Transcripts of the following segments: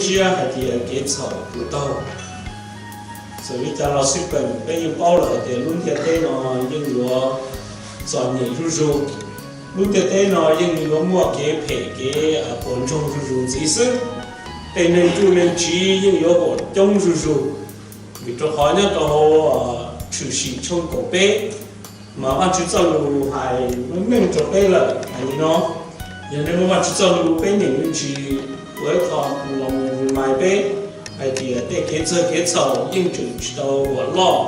siab hais tias kev txhaum tus taug. Txawm li cas los xij peem peb yeej paub lawm hais tias lub ntiaj teb no yeej yuav txom nyem zuj zus. Lub ntiaj teb no yeej yuav muaj kev phem kev puas ntsoog zuj zus ntxiv xwb. Tej neeg tsuj neeg tsiv yeej yuav huam coob zuj zus, vim rau qhov nyob rau hauv Tshwm Sim tshooj kaum peb mas Vajtswv txoj lus hais meej meej rau peb lawm hais li no. Yog nej muaj Vajtswv txoj lus peb nyeem me ntsis ua ib qho los mus remind peb hais tias tej kev txawg kev txhaum yeej tseem tsis tau huam loj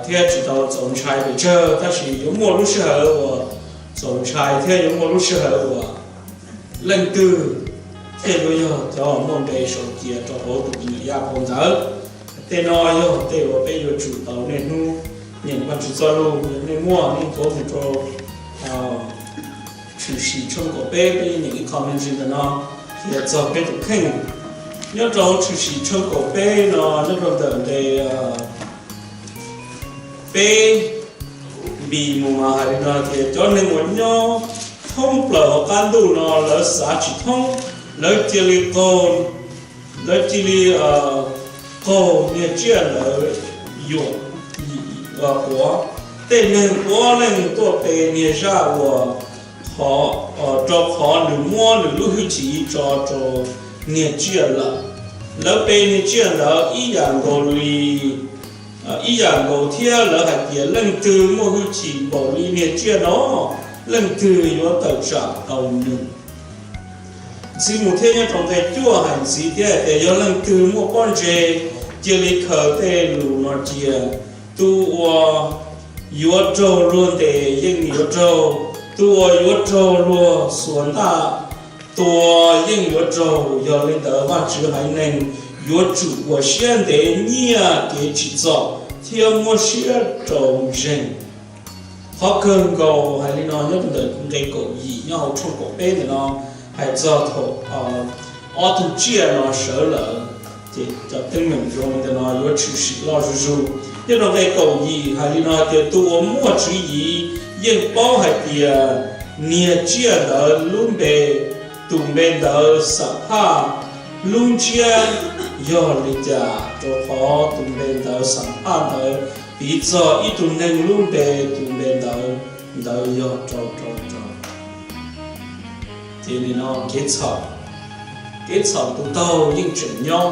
thiab tsis tau txaus ntshai pes tsawg, tab sis yuav muaj lub sij hawm uas txaus ntshai thiab yuav muaj lub sij hawm uas leej twg thiaj yuav yog cov muaj npe sau cia rau hauv tus me nyuam yaj qhau ntawd. Tej no yog tej uas peb yuav tsum tau niaj hnub nyeem Vajtswv txoj lus. Yog nej muaj, nej nthuav mus rau Tshwm Sim tshooj kaum peb, peb nyeem ib qho me ntsis ntawm no thiab txog peb tus kheej. Nyob rau Tshwm Sim tshooj kaum peb no, nyob rau ntawm nqe peb npis mus mas hais li no tias cov neeg uas nyob thoob plaws hauv qab ntuj no lawv xav tsis thoob, lawv cia li qaug, lawv cia li qaug niag tsiaj ntawd yuam quav. Tej neeg puav leej tuaj pe niag zaj uas, rau qhov nws muab nws lub hwj chim tso rau niag tsiaj lawm. Lawv pe niag tsiaj ntawd ib yam nkaus li, ib yam nkaus thiab lawv hais tias leej twg muaj hwj chim npaum li niag tsiaj no, leej twg yuav tawm tsam tau nws. Ntxiv mus thiab nyob rau nqe cuaj hais ntxiv thiab hais tias yog leej twg muaj pob ntseg, cia li khaws tej lus no cia. Tus uas yuav raug luag ntes yeej yuav raug, tus uas yuav raug luag xuas ntaj tua yeej yuav raug. Yog li ntawd Vajtswv haiv neeg yuav tsum ua siab ntev nyiaj kev tsim txom thiab muab siab rau ntseeg. Qhov kawg nkaus hais li no nyob rau ntawm nqe kaum yim nyob hauv tshooj kaum peb ntawm no, hais txog thaum ob tug tsiaj no sawv lawm, ces cov teeb meem zoo li ntawm no yuav tshwm sim loj zuj zus. Nyob rau nqe kaum yim hais li no tias tus uas muaj tswv yim yeej paub hais tias niag tsiaj ntawd lub npe, tus npe ntawd xam phaj lub ntsiab yog li cas, rau qhov tus npe ntawd xam phaj ntawd piv txog ib tug neeg lub npe, tus npe ntawd, ntawd yog rau rau rau. Ces nim no kev txhaum, kev txhaum tus taug yeej tseem nyob,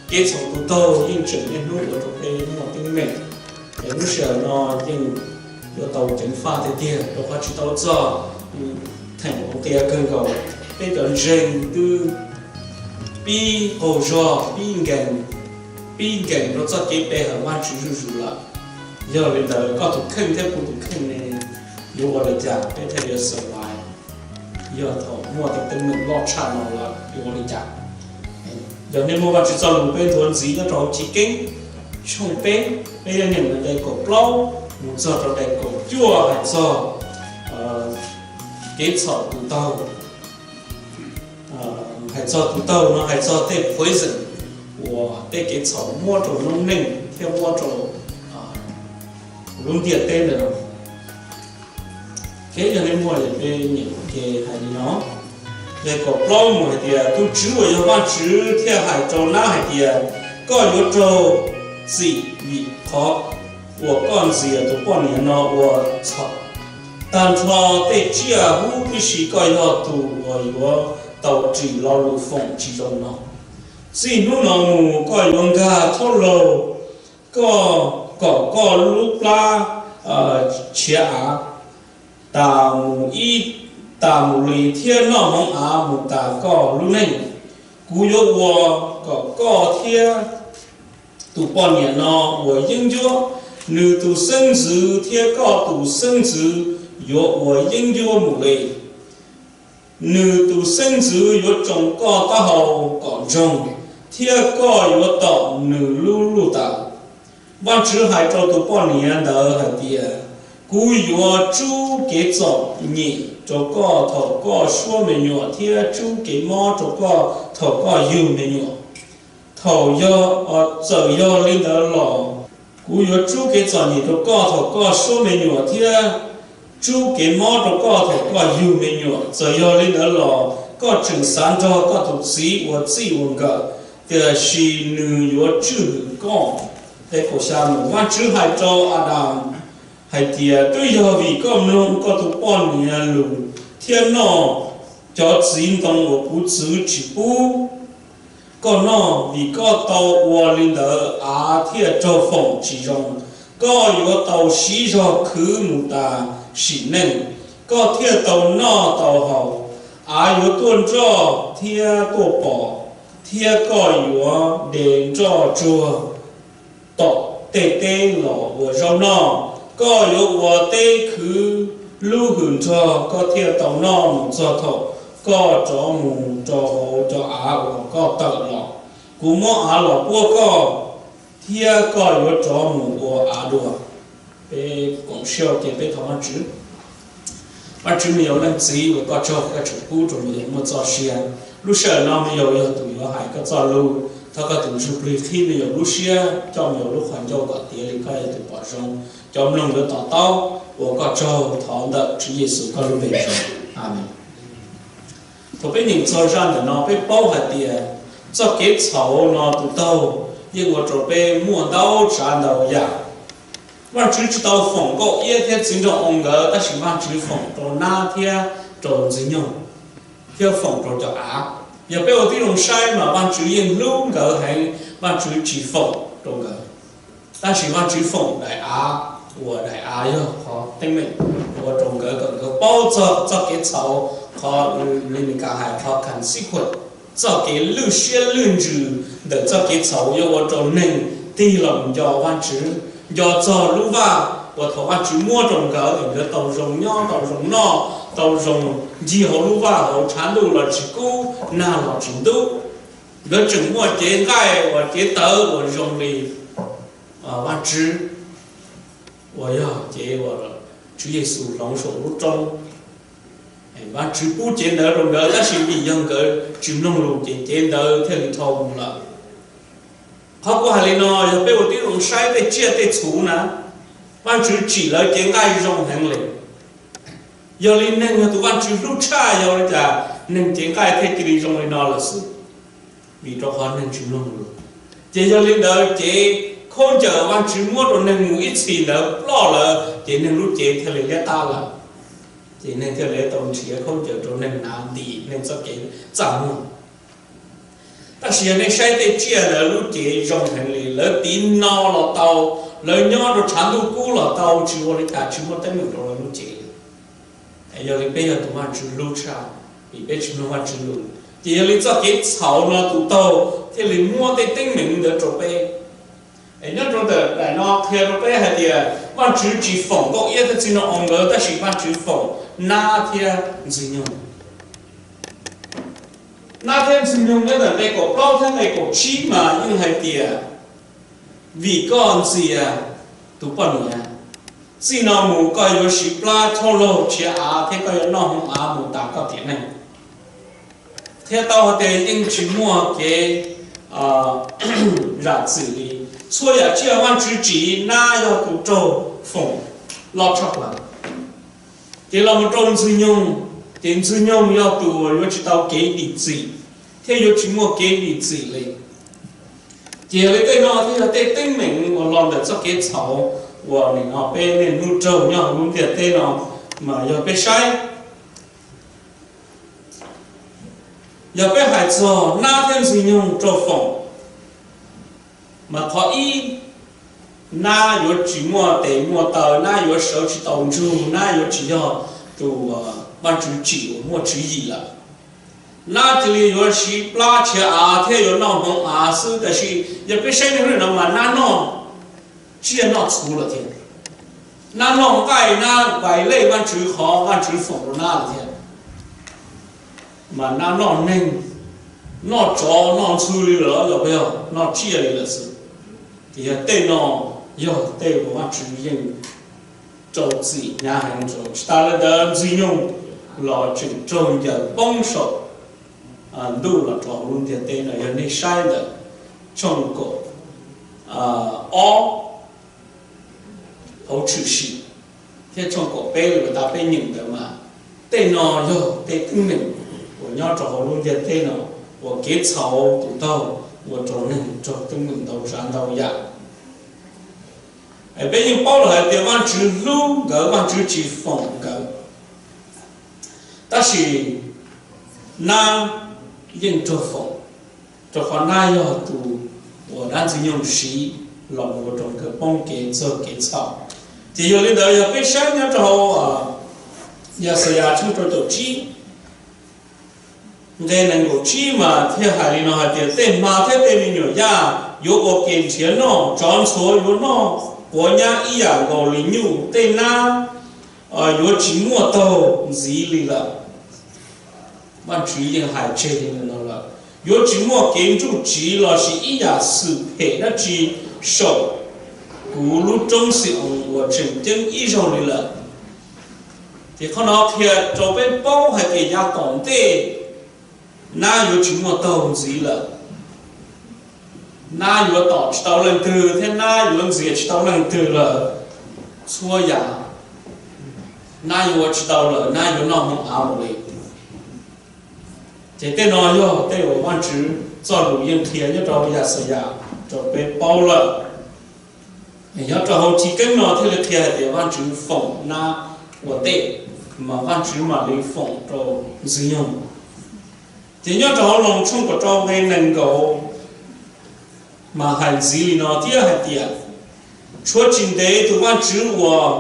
kev txhaum tus taug yeej tseem niaj hnub ua rau peb muaj teeb meem. Es lub sij hawm no yeej yuav tau ceev faj tiag tiag rau qhov tsis tau txog theem hauv qia kawg nkaus. Peb cov ntseeg twb pib qaug zog, pib nkees, pib nkees rau txoj kev pe hawm Vajtswv zuj zus lawm. Yog li ntawd koj tus kheej thiab kuv tus kheej ne, yuav ua li cas peb thiaj yuav survive? Yog thaum muaj tej teeb meem loj tshaj no lawm yuav ua li cas? Yog nej muaj Vajtswv txoj lus peb nthuav ntxiv nyob rau hauv Chiv Keeb tshooj peb, peb yuav nyeem nqe kaum plaub mus txog rau nqe kaum cuaj hais txog kev txhaum tus taug. Hais txog tus taug no hais txog tej poison uas tej kev txhaum muab rau noob neej thiab muab rau lub ntiaj teb ntawm no. Kev yog nej muaj es peb nyeem ua ke hais li no. Nqe kaum plaub mus hais tias, tus Tswv uas yog Vajtswv thiaj hais rau Nab hais tias, koj yuav raug txim vim qhov uas koj ntxias tus poj niam no ua txhaum. Tag nrho tej tsiaj huv tib si koj yog tus uas yuav tau ris lo lus foom tsis zoo no. Txij hnub no mus koj yuav nkag thaub laug, koj kom koj lub plab tshiav av, tas mus ib, tas mus li thiab noj hmoov av mus tas koj lub neej. Kuv yuav ua kom koj thiab tus poj niam no ua yeeb ncuab, nws tus xeeb ntxwv thiab koj tus xeeb ntxwv yuav ua yeeb ncuab mus li. Nws tus xeeb ntxwv yuav tsoo koj taub hau kom ntsoog, thiab koj yuav tom nws lub luj taws. Vajtswv hais rau tus poj niam ntawd hais tias, kuv yuav tsub kev txom nyem rau koj thaum koj suab me nyuam thiab tsub kev mob rau koj thaum koj yug me nyuam. Thaum yog, txawm yog li ntawd los, kuv yuav tsub kev txom nyem rau koj thaum koj suab me nyuam thiab tsub kev mob rau koj thaum koj yug me nyuam. Txawm yog li ntawd los, Koj tseem xav nrog koj tus txiv ua txij ua nkawm, tiam sis nws yuav tswj hwm koj. Nqe kaum xya mus, Vajtswv hais rau Adas hais tias, Twb yog vim koj mloog koj tus poj niam lus thiab noj cov txiv ntoo uas kuv txwv tsis pub koj noj, vim koj tau ua li ntawd av thiaj raug foom tsis zoo. Koj yuav tau sib zog khwv mus tas sim neej, koj thiaj tau noj tau haus. Av yuav tuaj nroj thiab tuaj pom, thiab koj yuav de nroj tsuag tom tej teb los ua zaub noj. Koj yuav ua teb khwv lub hws nrog, koj thiaj tau noj mus txog thaum koj rov mus rau hauv cov av uas koj tawm los. Kuv muab av los puab koj, thiab koj yuav rov mus ua av dua. Peb koom siab ua ke peb thov Vajtswv. Vajtswv, me nyuam leej txiv uas koj tsaug koj tseem pub rau me nyuam muaj txoj sia. Lub sij hawm no me nyuam yog tus yuav hais koj txoj lus. Thov koj tus Ntsuj Plig qhib me nyuam lub siab, coj me nyuam lub qhov ncauj kom tiav li koj yog tus pom zoo. Cov mloog yuav to taub, ua koj tsaug, thov ntawm Tswv Yexus koj lub npe zoo. Amees. Thaum peb nyeem txog zaj ntawm no peb paub hais tias txoj kev txhaum no tus taug yeej ua rau peb muaj ntau tsav ntau yam. Vajtswv tsis tau foom Nkauj Iab thiab Txiv Nraug Oo nkawd, tab sis Vajtswv foom rau nab thiab rau ntxwg nyoog, thiab foom rau cov av. Yog peb ua tib zoo saib mas Vajtswv yeej hlub nkawd heev, Vajtswv tsis foom rau nkawd. Tab sis Vajtswv foom daim av, uas daim av yog qhov teeb meem ua rau nkawd kom nkawd paub txog txoj kev txhaum, qhov li Meskas hais qhov consequence, txoj kev lwj siab lwj ntsws ntawm txoj kev txhaum yuav ua rau neeg tig los nco Vajtswv, nco txog lub vaj uas thaum Vajtswv muab rau nkawd kom nkawd tau zoo nyob, tau zoo noj, tau zoo ncig hauv lub vaj, hauv tshav ntuj los tsis kub, nag los tsis ntub. Nkawd tseem muaj cev nqaij uas cev tawv uas zoo li Vajtswv, uas yog cev uas Tswv Yexus hloov saum lub roob. Vajtswv pub cev ntawd rau nkawd, tab sis vim yog nkawd tsis mloog lus ces cev ntawd thiaj li dhau mus lawm. Qhov kuv hais li no yog peb ua tib zoo saib tej tsiaj tej txhu na, Vajtswv tsim lawv cev nqaij zoo heev li. Yog li neeg yog tus Vajtswv hlub tshaj, yog li cas neeg cev nqaij thiaj cia li zoo li no lawm xwb? Vim rau qhov neeg tsis mloog lus. Ces yog li ntawd cev khaub ncaws Vajtswv muab rau neeg mus ib txhis ntawd ploj lawm, ces neeg lub cev thiaj li liab qab lawm. Ces neeg thiaj li tau nrhiav khaub ncaws rau neeg hnav ntim neeg txoj kev txaj muag. Tab sis yog nej saib tej tsiaj ntawd lub cev zoo heev li, lawv tiv no los tau, lawv nyob rau tshav ntuj kub los tau, tsis ua li cas, tsis muaj teeb meem rau lawv lub cev. Yog li peb yog tus Vajtswv hlub tshaj, vim peb tsis mloog Vajtswv lus, ces yog li txoj kev txhaum no tus taug thiaj li muab tej teeb meem ntawd rau peb. Nyob rau ntawm daim no qhia rau peb hais tias Vajtswv tsis foom Nkauj Iab thiab Txiv Nraug Oo nkawd, tab sis Vajtswv foom nab thiab ntxwg nyoog. Nab thiab ntxwg nyoog nyob ntawm nqe kaum plaub thiab nqe kaum tsib mas yeej hais tias, vim koj ntxias tus poj niam, txij no mus koj yuav siv plab chauj laug tshiav av thiab koj yuav noj hmoov av mus tas koj tiam neej. Qhia tau hais tias yeej tsis muaj kev zam txim li. Txhua yam tsiaj Vajtswv tsim, nab yog tus raug foom loj tshaj plaws. Ces los mus rau ntxwg nyoog, ces ntxwg nyoog yog tus uas yuav tsis tau kev dim txim, thiab yuav tsis muaj kev dim txim li. Ces yog li tej no thiaj yog tej teeb meem uas los ntawm txoj kev txhaum uas nim no peb niaj hnub raug nyob hauv lub ntiaj teb no, mas yog peb saib, yog peb hais txog nab thiab ntxwg nyoog raug foom, mas qhov ib, nab yuav tsis muaj tes muaj taw, nab yuav sawv tsis tau ntsug, nab yuav tsis yog tus Vajtswv tsim uas muaj tswv yim lawm. Nab cia li yuav siv plab tshiav av thiab yuav noj hmoov av xwb. Tab sis yog peb saib niaj hnub no mas nab noj tsiaj noj txhuv lawm thiab, nab noj nqaij, nab pais lej Vajtswv qhov Vajtswv foom rau nab lawm thiab. Mas nab noj neeg, noj tsov noj ntxhw li lawm los yog noj tsiaj li lawm xwb. Ces yog tej no yog tej uas Vajtswv yeej rau txim hnyav heev rau. Tsis tas li ntawd ntxwg nyoog los tseem raug ncaws poob saum ntuj los rau hauv lub ntiaj teb no. Yog nej saib ntawm tshooj kaum ob hauv tshwm sim thiab tshooj kaum peb uas tas peb nyeem ntawd mas tej no yog tej teeb meem uas nyob rau hauv lub ntiaj teb no uas kev txhaum tus taug ua rau neeg raug teeb meem ntau tsav ntau yam. Peb yeej paub lawm hais tias Vajtswv hlub nkawd, Vajtswv tsis foom nkawd. Tab sis nab yeej raug foom, rau qhov nab yog tus uas dab Ntxwg Nyoog siv los ua rau nkawd poob kev txog kev txhaum. Ces yog li ntawd yog peb saib nyob rau hauv Yaxayas tshooj rau caum tsib nqe nees nkaum tsib mas thiaj hais li no hais tias, tej hma thiab tej me nyuam yaj yuav ua ke nrhiav noj, tsov ntxhuav yuav noj quav nyab ib yam nkaus li nyuj, tej nab yuav tsis muaj taug ntxiv li lawm. Vajtswv yeej hais tseg li no lawm, yuav tsis muaj kev nruj tsiv los sis ib yam xwm phem dab tsi saum kuv lub roob Xi-oos uas tseem ceeb ib zaug li lawm. Ces qhov no qhia rau peb paub hais tias yav tom ntej nab yuav tsis muaj taug ntxiv lawm. Nab yuav tom tsis tau leej twg thiab nab yuav ntxias tsis tau leej twg lawm. Txhua yam nab yuav ua tsis tau lawm, nab yuav noj hmoov av mus li. Ces tej no yog tej uas Vajtswv txoj lus yeej qhia nyob rau Yaxayas rau peb paub lawm. Nyob rau hauv chiv keeb no thiaj li qhia hais tias Vajtswv foom nab ua ntej, mas Vajtswv mam li foom rau Ntxwg Nyoog. Ces nyob rau hauv Loos tshooj kaum rau nqe nees nkaum mas hais ntxiv li no thiab hais tias, tshuav tsis ntev tus Vajtswv uas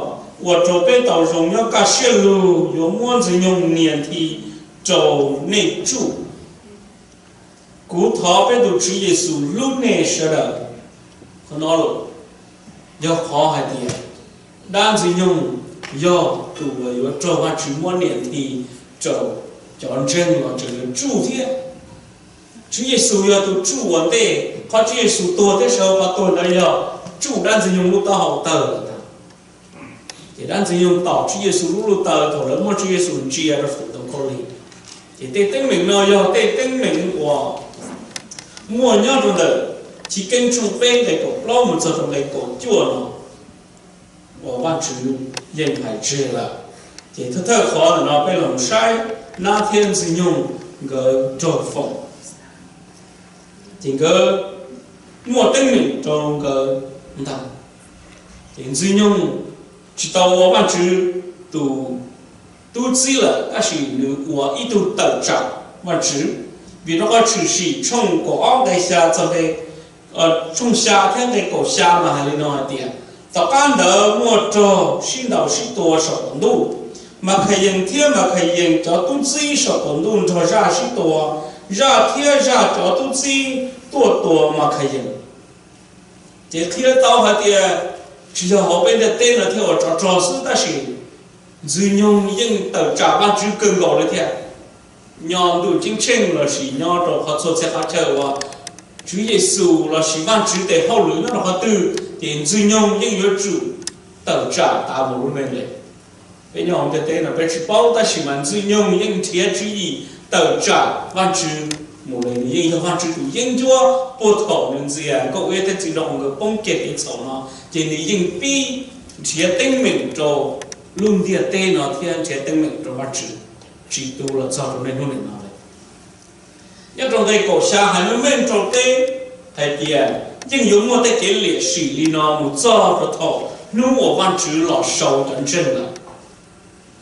ua rau peb tau zoo nyob kaj siab lug yuav muab Ntxwg Nyoog nias nthi rau nej tsuj. Kuv thov peb tus Tswv Yexus hlub nej sawv daws. Qhov no yog qhov hais tias dab Ntxwg Nyoog yog tus uas yuav raug Vajtswv muab nias nthi rau cov ntseeg los tseem yuav tsuj thiab. Tswv Yexus yog tus tsuj ua ntej, qhov Tswv Yexus tuag thiab sawv hauv qhov tuag ntawd yog tsuj dab Ntxwg Nyoog lub taub hau tawg lawm ntag. Ces dab Ntxwg Nyoog tom Tswv Yexus lub luj taw thaum lawv muab Tswv Yexus ntsia rau saum ntoo khaub lig. Ces tej teeb meem no yog tej teeb meem uas muaj nyob rau ntawm Chiv Keeb tshooj peb nqe kaum plaub mus txog rau nqe kaum cuaj no uas Vajtswv yeej hais tseg lawm. Ces thawj thawj qhov ntawm no peb los saib nab thiab Ntxwg Nyoog nkawd raug foom, ces nkawd muaj teeb meem rau nkawd ntag. Ces Ntxwg Nyoog tsis tau ua Vajtswv tus tub txib lawm, tab sis nws ua ib tug tawm tsam Vajtswv. Vim rau qhov Tshwm Sim tshooj kaum ob nqe xya txog nqe, tshooj xya thiab nqe kaum xya mas hais li no hais tias, tom qab ntawd muaj rog sib ntaus sib tua saum qaum ntuj, Makhas Yees thiab Makhas Yees cov tub txib saum qaum ntuj nrog zaj sib tua, zaj thiab zaj cov tub txib tuaj tua Makhas Yees. Ces qhia tau hais tias tsis yog hauv peb ntiaj teb no thiaj ua tsov rog xwb, tab sis Ntxwg Nyoog yeej tawm tsam Vajtswv kawg nkaus li thiab. Nyob ntuj ceeb tsheej lossis nyob rau qhov txhua txhia qhov chaw uas Tswv Yexus lossis Vajtswv tes hauj lwm nyob rau qhov twg, ces Ntxwg Nyoog yeej yuav tsum tawm tsam tas mus lub neej li. Peb nyob hauv ntiaj teb no peb tsis paub, tab sis mas Ntxwg Nyoog yeej nrhiav tswv yim tawm tsam Vajtswv mus li. Nws yeej yog Vajtswv tus yeeb ncuab puag thaum nws ntxias Nkauj Iab thiab Txiv Nraug nkawd poob kiag kev txhaum no, ces nws yeej pib nrhiav teeb meem rau lub ntiaj teb no thiab nrhiav teeb meem rau Vajtswv, tsis tu los txog rau niaj hnub nim no li. Nyob rau nqe kaum xya hais meej meej rau peb hais tias yeej yuav muaj tej kev liam sim li no mus txog rau thaum hnub uas Vajtswv los sau cov ntseeg lawm.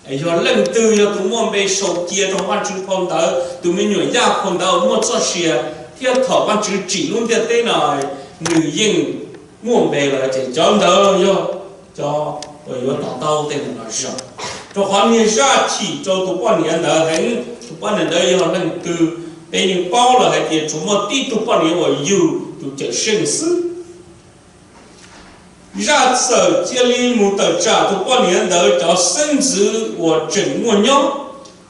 Yog leej twg yog tus muaj npe sau cia rau Vajtswv phau ntawv, tus me nyuam yaj phau ntawv uas muaj txoj sia, thiab thaum Vajtswv tsim lub ntiaj teb no nws yeej muaj npe lawm, ces cov ntawd yog cov uas yuav to taub tej ntawd no zoo. Rau qhov niag zaj chim rau tus poj niam ntawd heev, tus poj niam ntawd yog leej twg? Peb yeej paub lawm hais tias tsuas muaj tib tug poj niam uas yug tus Cawm Seej xwb. Zaj txawm cia li mus tawm tsam tus poj niam ntawd cov xeeb ntxwv uas tseem muaj nyob.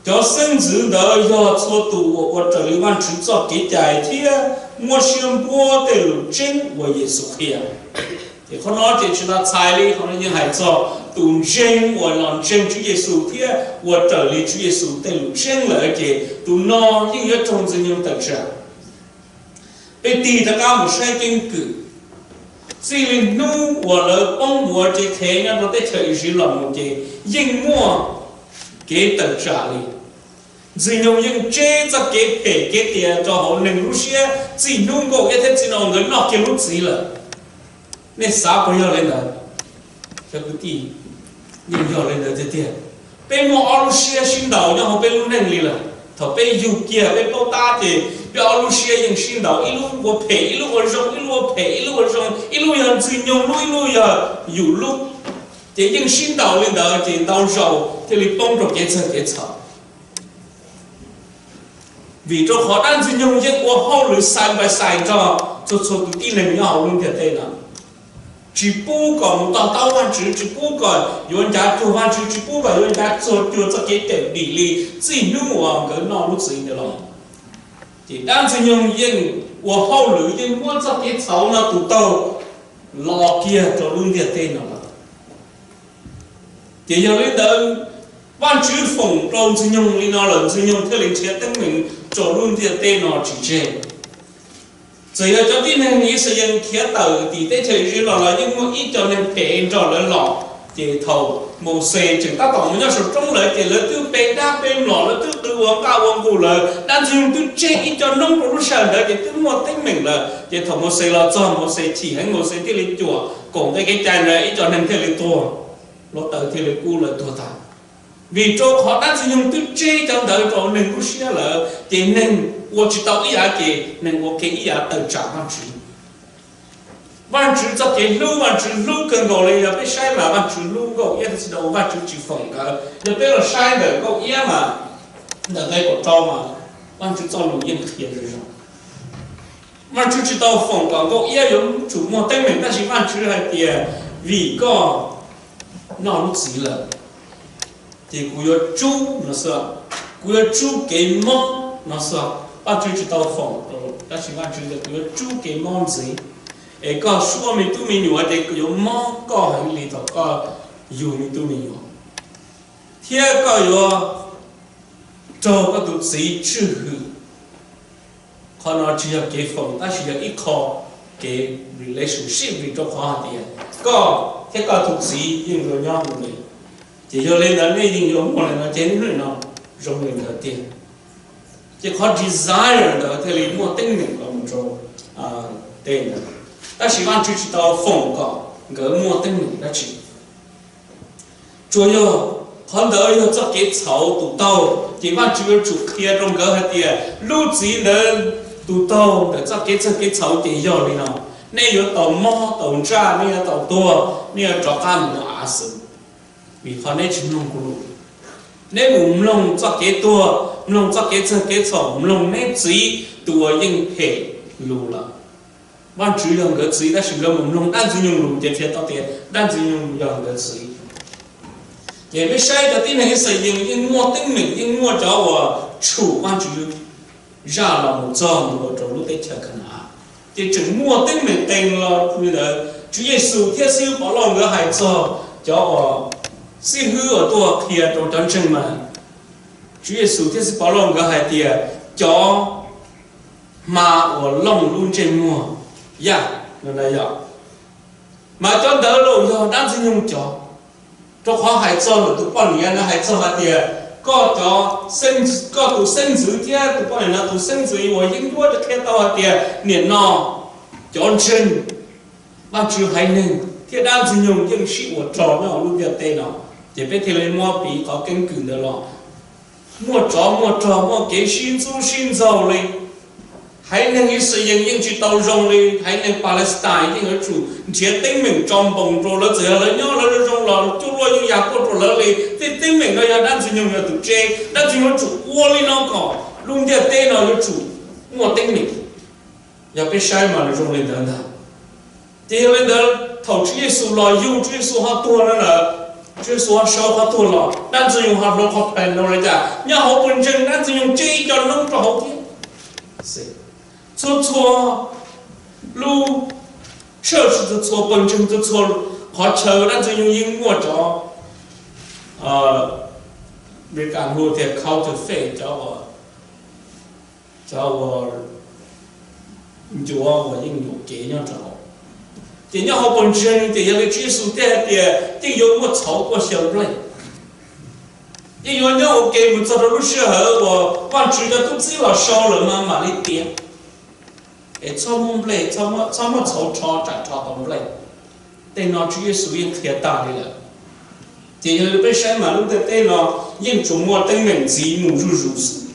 Cov xeeb ntxwv ntawd yog txhua tus uas ua raws li Vajtswv txoj kev cai thiab muab siab npuab tej lus tseeb uas Yexus qhia. Ces qhov no ces tsis tas txhais li, qhov no yeej hais txog tus ntseeg uas los ntseeg Tswv Yexus thiab ua raws li Tswv Yexus tej lus tseeb lawm, ces tus no yeej yuav raug Ntxwg Nyoog tawm tsam. Peb tig rov qab mus saib keeb kwm, txij li hnub uas lawv poob mus ua cev qhev nyob rau teb chaws Iziv los mus ces yeej muaj kev tawm tsam li. Ntxwg Nyoog yeej tseb txoj kev phem kev qias rau hauv neeg lub siab txij hnub nkauj iab thiab txiv nraug nkawd noj kiag lub txiv lawm. Nej xav puas yog li ntawd? Cov kwv tij, yeej yog li ntawd tiag tiag. Peb muaj ob lub siab sib ntaus nyob hauv peb lub neej li lawm. Thaum peb yug kiag peb paub tab ces peb ob lub siab yeej sib ntaus, ib lub ua phem ib lub ua zoo, ib lub ua phem ib lub ua zoo, ib lub yog Ntxwg Nyoog lub ib lub yog yus lub. Ces yeej sib ntaus li ntawd ces ntau zaus thiaj li poob rau kev txawg kev txhaum. Vim rau qhov dab Ntxwg Nyoog yeej ua hauj lwm xais npais xais nrog txhua txhua tus tib neeg nyob hauv lub ntiaj teb no, tsis pub kom mus to taub Vajtswv, tsis pub kom yuav ncav cuag Vajtswv, tsis pub kom yuav ncav txuag cuag txoj kev cawm dim li txij hnub uas nkawd noj lub txiv ntawd los. Ces dab Ntxwg Nyoog yeej ua hauj lwm, yeej muab txoj kev txhaum no tus taug los kiag rau lub ntiaj teb no lawm. Ces yog li ntawd, Vajtswv foom rau Ntxwg Nyoog li no lawm, Ntxwg Nyoog thiaj li nrhiav teeb meem rau lub ntiaj teb no tsis tseg. Txawm yog cov tib neeg Yixalayees khiav tawm tim teb chaws Iziv los los yeej muaj ib co neeg phem nrog lawv los. Ces thaum Mauxes tseem tab tom mus nyob saum roob lawm ces lawv twb pe dab pe mlom, lawv twb qw ua nqaj ua nqug lawm, dab Ntxwg Nyoog twb tseg ib co noob rau lub sij hawm ntawd ces twb muaj teeb meem lawm. Ces thaum Mauxes los txog, Mauxes chim heev, Mauxes thiaj li cuam koom nqe kev cai ntawd, ib co neeg thiaj li tuag, hluav taws thiaj li kub lawv tuag tag. Vim rau qhov dab Ntxwg Nyoog twb tseg cov ntawd rau neeg lub siab lawm ces neeg ua tsis tau ib yam, ces neeg ua ke ib yam tawm tsam Vajtswv. Vajtswv txoj kev hlub, Vajtswv hlub kawg nkaus li, yog peb saib mas Vajtswv hlub nkauj iab thiab txiv nraug, Vajtswv tsis foom nkawd. Yog peb los saib ntawm nkauj iab mas, ntawm nqe kaum rau mas, Vajtswv txoj lus yeej qhia zoo zoo. Vajtswv tsis tau foom kom nkauj iab yuav tsum muaj teeb meem, tab sis Vajtswv hais tias, vim koj noj lub txiv lawm, ces kuv yuav tsub no xwb, kuv yuav tsub kev mob no xwb. Vajtswv tsis tau foom, tab sis Vajtswv tias kuv yuav tsub kev mob ntxiv, es koj suab me tub me nyuam ces kuv yuav mob koj heev li thaum koj yug me tub me nyuam, thiab koj yuav raug koj tus txiv tswj hwm. Qhov no tsis yog kev foom, tab sis yog ib qho kev relationship, vim rau qhov hais tias koj thiab koj tus txiv yeej yuav nyob mus li. Ces yog li ntawd nej yeej yuav muaj li no, ces hnub no zoo li ntawd tiag. Ces qhov desire ntawd thiaj li muaj teeb meem los mus rau tej ntawd, tab sis Vajtswv tsis tau foom kom nkawd muaj teeb meem dab tsi. Tsuas yog qhov ntawd yog txoj kev txhaum tus taug, ces Vajtswv yuav tsum qhia rau nkawd hais tias lub txiv ntawd, tus taug ntawm txoj kev txawg kev txhaum ces yog li no, nej yuav tau mob tau ntsaj, nej yuav tau tuag, nej yuav rov qab mus av xwb, vim qhov neb tsis mloog kuv lus. Neb mus mloog txoj kev tuag, mloog txoj kev txawg kev txhaum, mloog neb txiv tus uas yeej phem lus lawm. Vajtswv yog nkawd txiv, tab sis nkawd mus mloog dab Ntxwg Nyoog lus ces qhia tau tias dab Ntxwg Nyoog yog nkawd txiv. Ces peb saib cov tib neeg Yixalayees yeej muaj teeb meem, yeej muaj cov uas tshum Vajtswv zaj los mus txog mus rau lub teb chaws Ka na-as, ces tseem muaj teeb meem qee los li ntawd. Tswv Yexus thiab Xib Hwb Pov Lauj nkawd hais txog cov uas Xib Hwb uas tuaj qhia rau cov ntseeg mas, Tswv Yexus thiab Xib Hwb Pov Lauj nkawd hais tias cov hma uas looj lub ntsej muag yaj, yog, mas cov ntawd los yog dab Ntxwg Nyoog cov. Rau qhov hais txog ntawm tus poj niam no hais txog hais tias koj cov, koj tus xeeb ntxwv thiab tus poj niam no tus xeeb ntxwv uas yeeb ncuab, qhia tau hais tias nim no cov ntseeg, Vajtswv haiv neeg thiab dab Ntxwg Nyoog yeej sib ua rog nyob hauv lub ntiaj teb no. Ces peb thiaj li muab piv qhov keeb kwm ntawd los, muaj tsov muaj rog, muaj kev sib ntxub sib ntxaug li. Haiv neeg Yixalayees yeej tsis tau zoo li, haiv neeg Palestine yeej yuav tsum nrhiav teeb meem tso npoos rau lawv, txawm yog lawv nyob lawv zoo zoo los cuaj luaj yeej yog tuaj rau lawv li. Tej teeb meem no yog dab Ntxwg Nyoog yog tus tseb, dab Ntxwg Nyoog yuav tsum ua li no kom lub ntiaj teb no yuav tsum muaj teeb meem. Yog peb saib mas nws zoo li ntawd ntag. Ces yog li ntawd thaum Tswv Yexus los yug, Tswv Yexus ho tuag no lawm, Tswv Yexus ho sawv qhov tuag los, dab Ntxwg Nyoog ho hloov qhov pheem no li cas? Nyob hauv pawg ntseeg dab Ntxwg Nyoog tseb ib co noob rau hauv thiab. Txhua txhua lub church, txhua txhua pawg ntseeg, txhua txhua qhov chaw dab Ntxwg Nyoog yeej muaj cov, Meskas hu tias counterfeit, cov uas, cov uas ncuav uas yeej yuam kev nyob rau hauv. Ces nyob hauv pawg ntseeg ces yog li Tswv Yexus thiaj hais tias yeej yuav muaj txhauv quaj xyaw nplej. Yeej yuav nyob ua ke mus txog rau lub sij hawm uas Vajtswv cov tub txib los sau lawm mas mam li tiav. Es txhob muaj nplej, txhob muaj txhauv rho tsam rho tau nplej. Tej no Tswv Yexus yeej qhia tag li lawm. Ces yog li peb saib mas lub ntiaj teb no yeej tsuas muaj teeb meem ntxiv mus zuj zus xwb.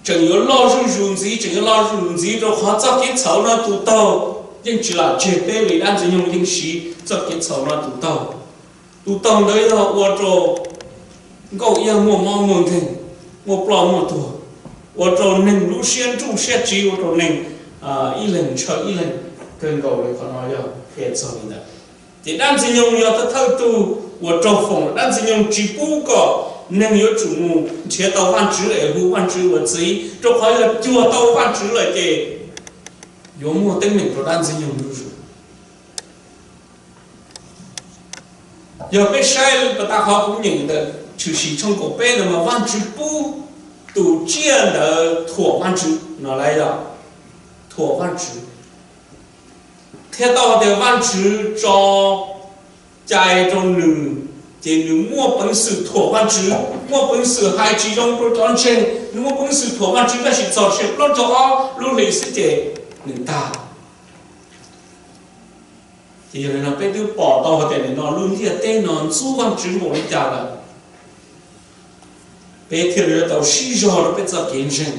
Tseem yuav loj zuj zus ntxiv, tseem yuav loj zuj zus ntxiv rau qhov txoj kev txhaum no tus taug yeej tsis lam tseg peb li. Dab Ntxwg Nyoog yeej siv txoj kev txhaum no tus taug. Tus taug ntawd yog ua rau nkauj iab muaj mob muaj nkeeg, muaj ploj muaj tuag, ua rau neeg lub siab nruj siab tsiv, ua rau neeg ib leeg ntshaw ib leeg kawg nkaus li. Qhov no yog qhia txog li ntawd. Ces Dab Ntxwg Nyoog yog thawj thawj tug uas raug foom, Dab Ntxwg Nyoog tsis pub kom neeg yuav tsum mus nrhiav tau Vajtswv es hu Vajtswv ua txiv, rau qhov yog cuag tau Vajtswv lawm ces yuav muaj teeb meem rau Dab Ntxwg Nyoog zuj zus. Yog peb saib pas tas qhov kuv nyeem ntawm Tshwm Sim tshooj kaum peb no mas Vajtswv pub tus tsiaj ntawd thuam Vajtswv no lawm, yog thuam Vajtswv. Qhia tau tias Vajtswv tso cai rau nws, ces nws muaj peev xwm thuam Vajtswv, muaj peev xwm hais tsis zoo rau cov ntseeg, nws muaj peev xwm thuam Vajtswv, tab sis txog sim plaub caug ob lub hlis xwb ces nws tag. Ces yog li no peb twb pom tau hais tias nim no lub ntiaj teb no ntxub Vajtswv npaum li cas lawm, peb thiaj li yuav tau sib zog rau peb txoj kev ntseeg.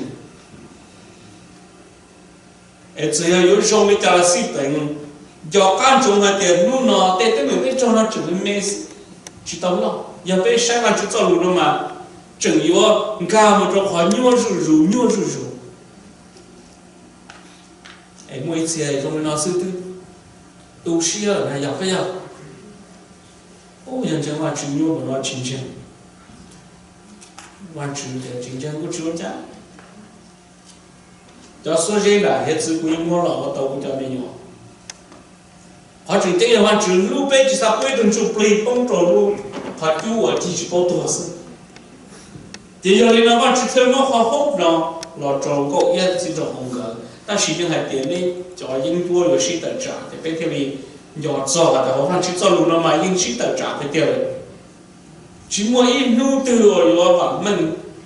Es txawm yog yuav zoo li cas los xij peem, nco qab ntsoov hais tias hnub no tej teeb meem peb raug no tseem me me xwb, tsis tau loj. Yog peb saib Vajtswv txoj lus no mas tseem yuav nkag mus rau qhov nyuaj zuj zus, nyuaj zuj zus. Es muaj ib txhia zoo li no xwb twb tu siab lawm na, yog peb yog, yog ntseeg Vajtswv nyuaj npaum no tsis ntseeg, Vajtswv tias tsis ntseeg kuj tsis ua cas. Cov xuab zeb nram hiav txwv kuv yeej muab los ua tau kuv cov me nyuam. Qhov tseem ceeb yog Vajtswv hlub peb tsis xav pub ib tug ntsuj plig poob rau lub qhov cub uas cig tsis paub tuag xwb. Ces yog li no Vajtswv thiaj muab qhov hob no los rau Nkauj Iab txiv nraug hauv nkawd, tab sis yeej hais tias nej cov yeeb ncuab yuav sib tawm tsam, ces peb thiaj li nco txog hais tias hauv Vajtswv txoj lus no mas yeej sib tawm tsam tiag tiag lawm. Tsis muaj ib hnub twg uas yuav vam meej,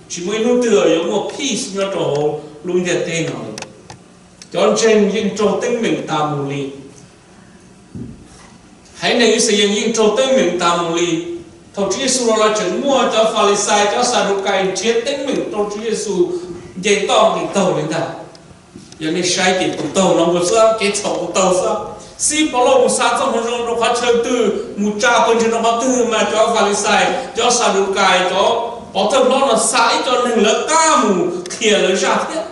tsis muaj ib hnub twg uas yuav muaj peace nyob rau hauv lub ntiaj teb no li. Cov ntseeg yeej raug teeb meem tas mus li. Haiv neeg Yixalayees yeej raug teeb meem tas mus li. Thaum Tswv Yexus los los tseem muaj cov Falixais, cov Xadukais nrhiav teeb meem rau Tswv Yexus nce toj nqis taug li ntag. Yog nej saib ces tus taug no mus xwb, kev txhaum tus taug xwb. Xib Pov Lauj mus xa txoj moo zoo rau qhov chaw twg, mus tsa pawg ntseeg rau qhov twg mas cov Falixais, cov Xadukais, cov pov thawj hlob no xa ib co neeg lawv qab mus qhia lawv zaj thiab.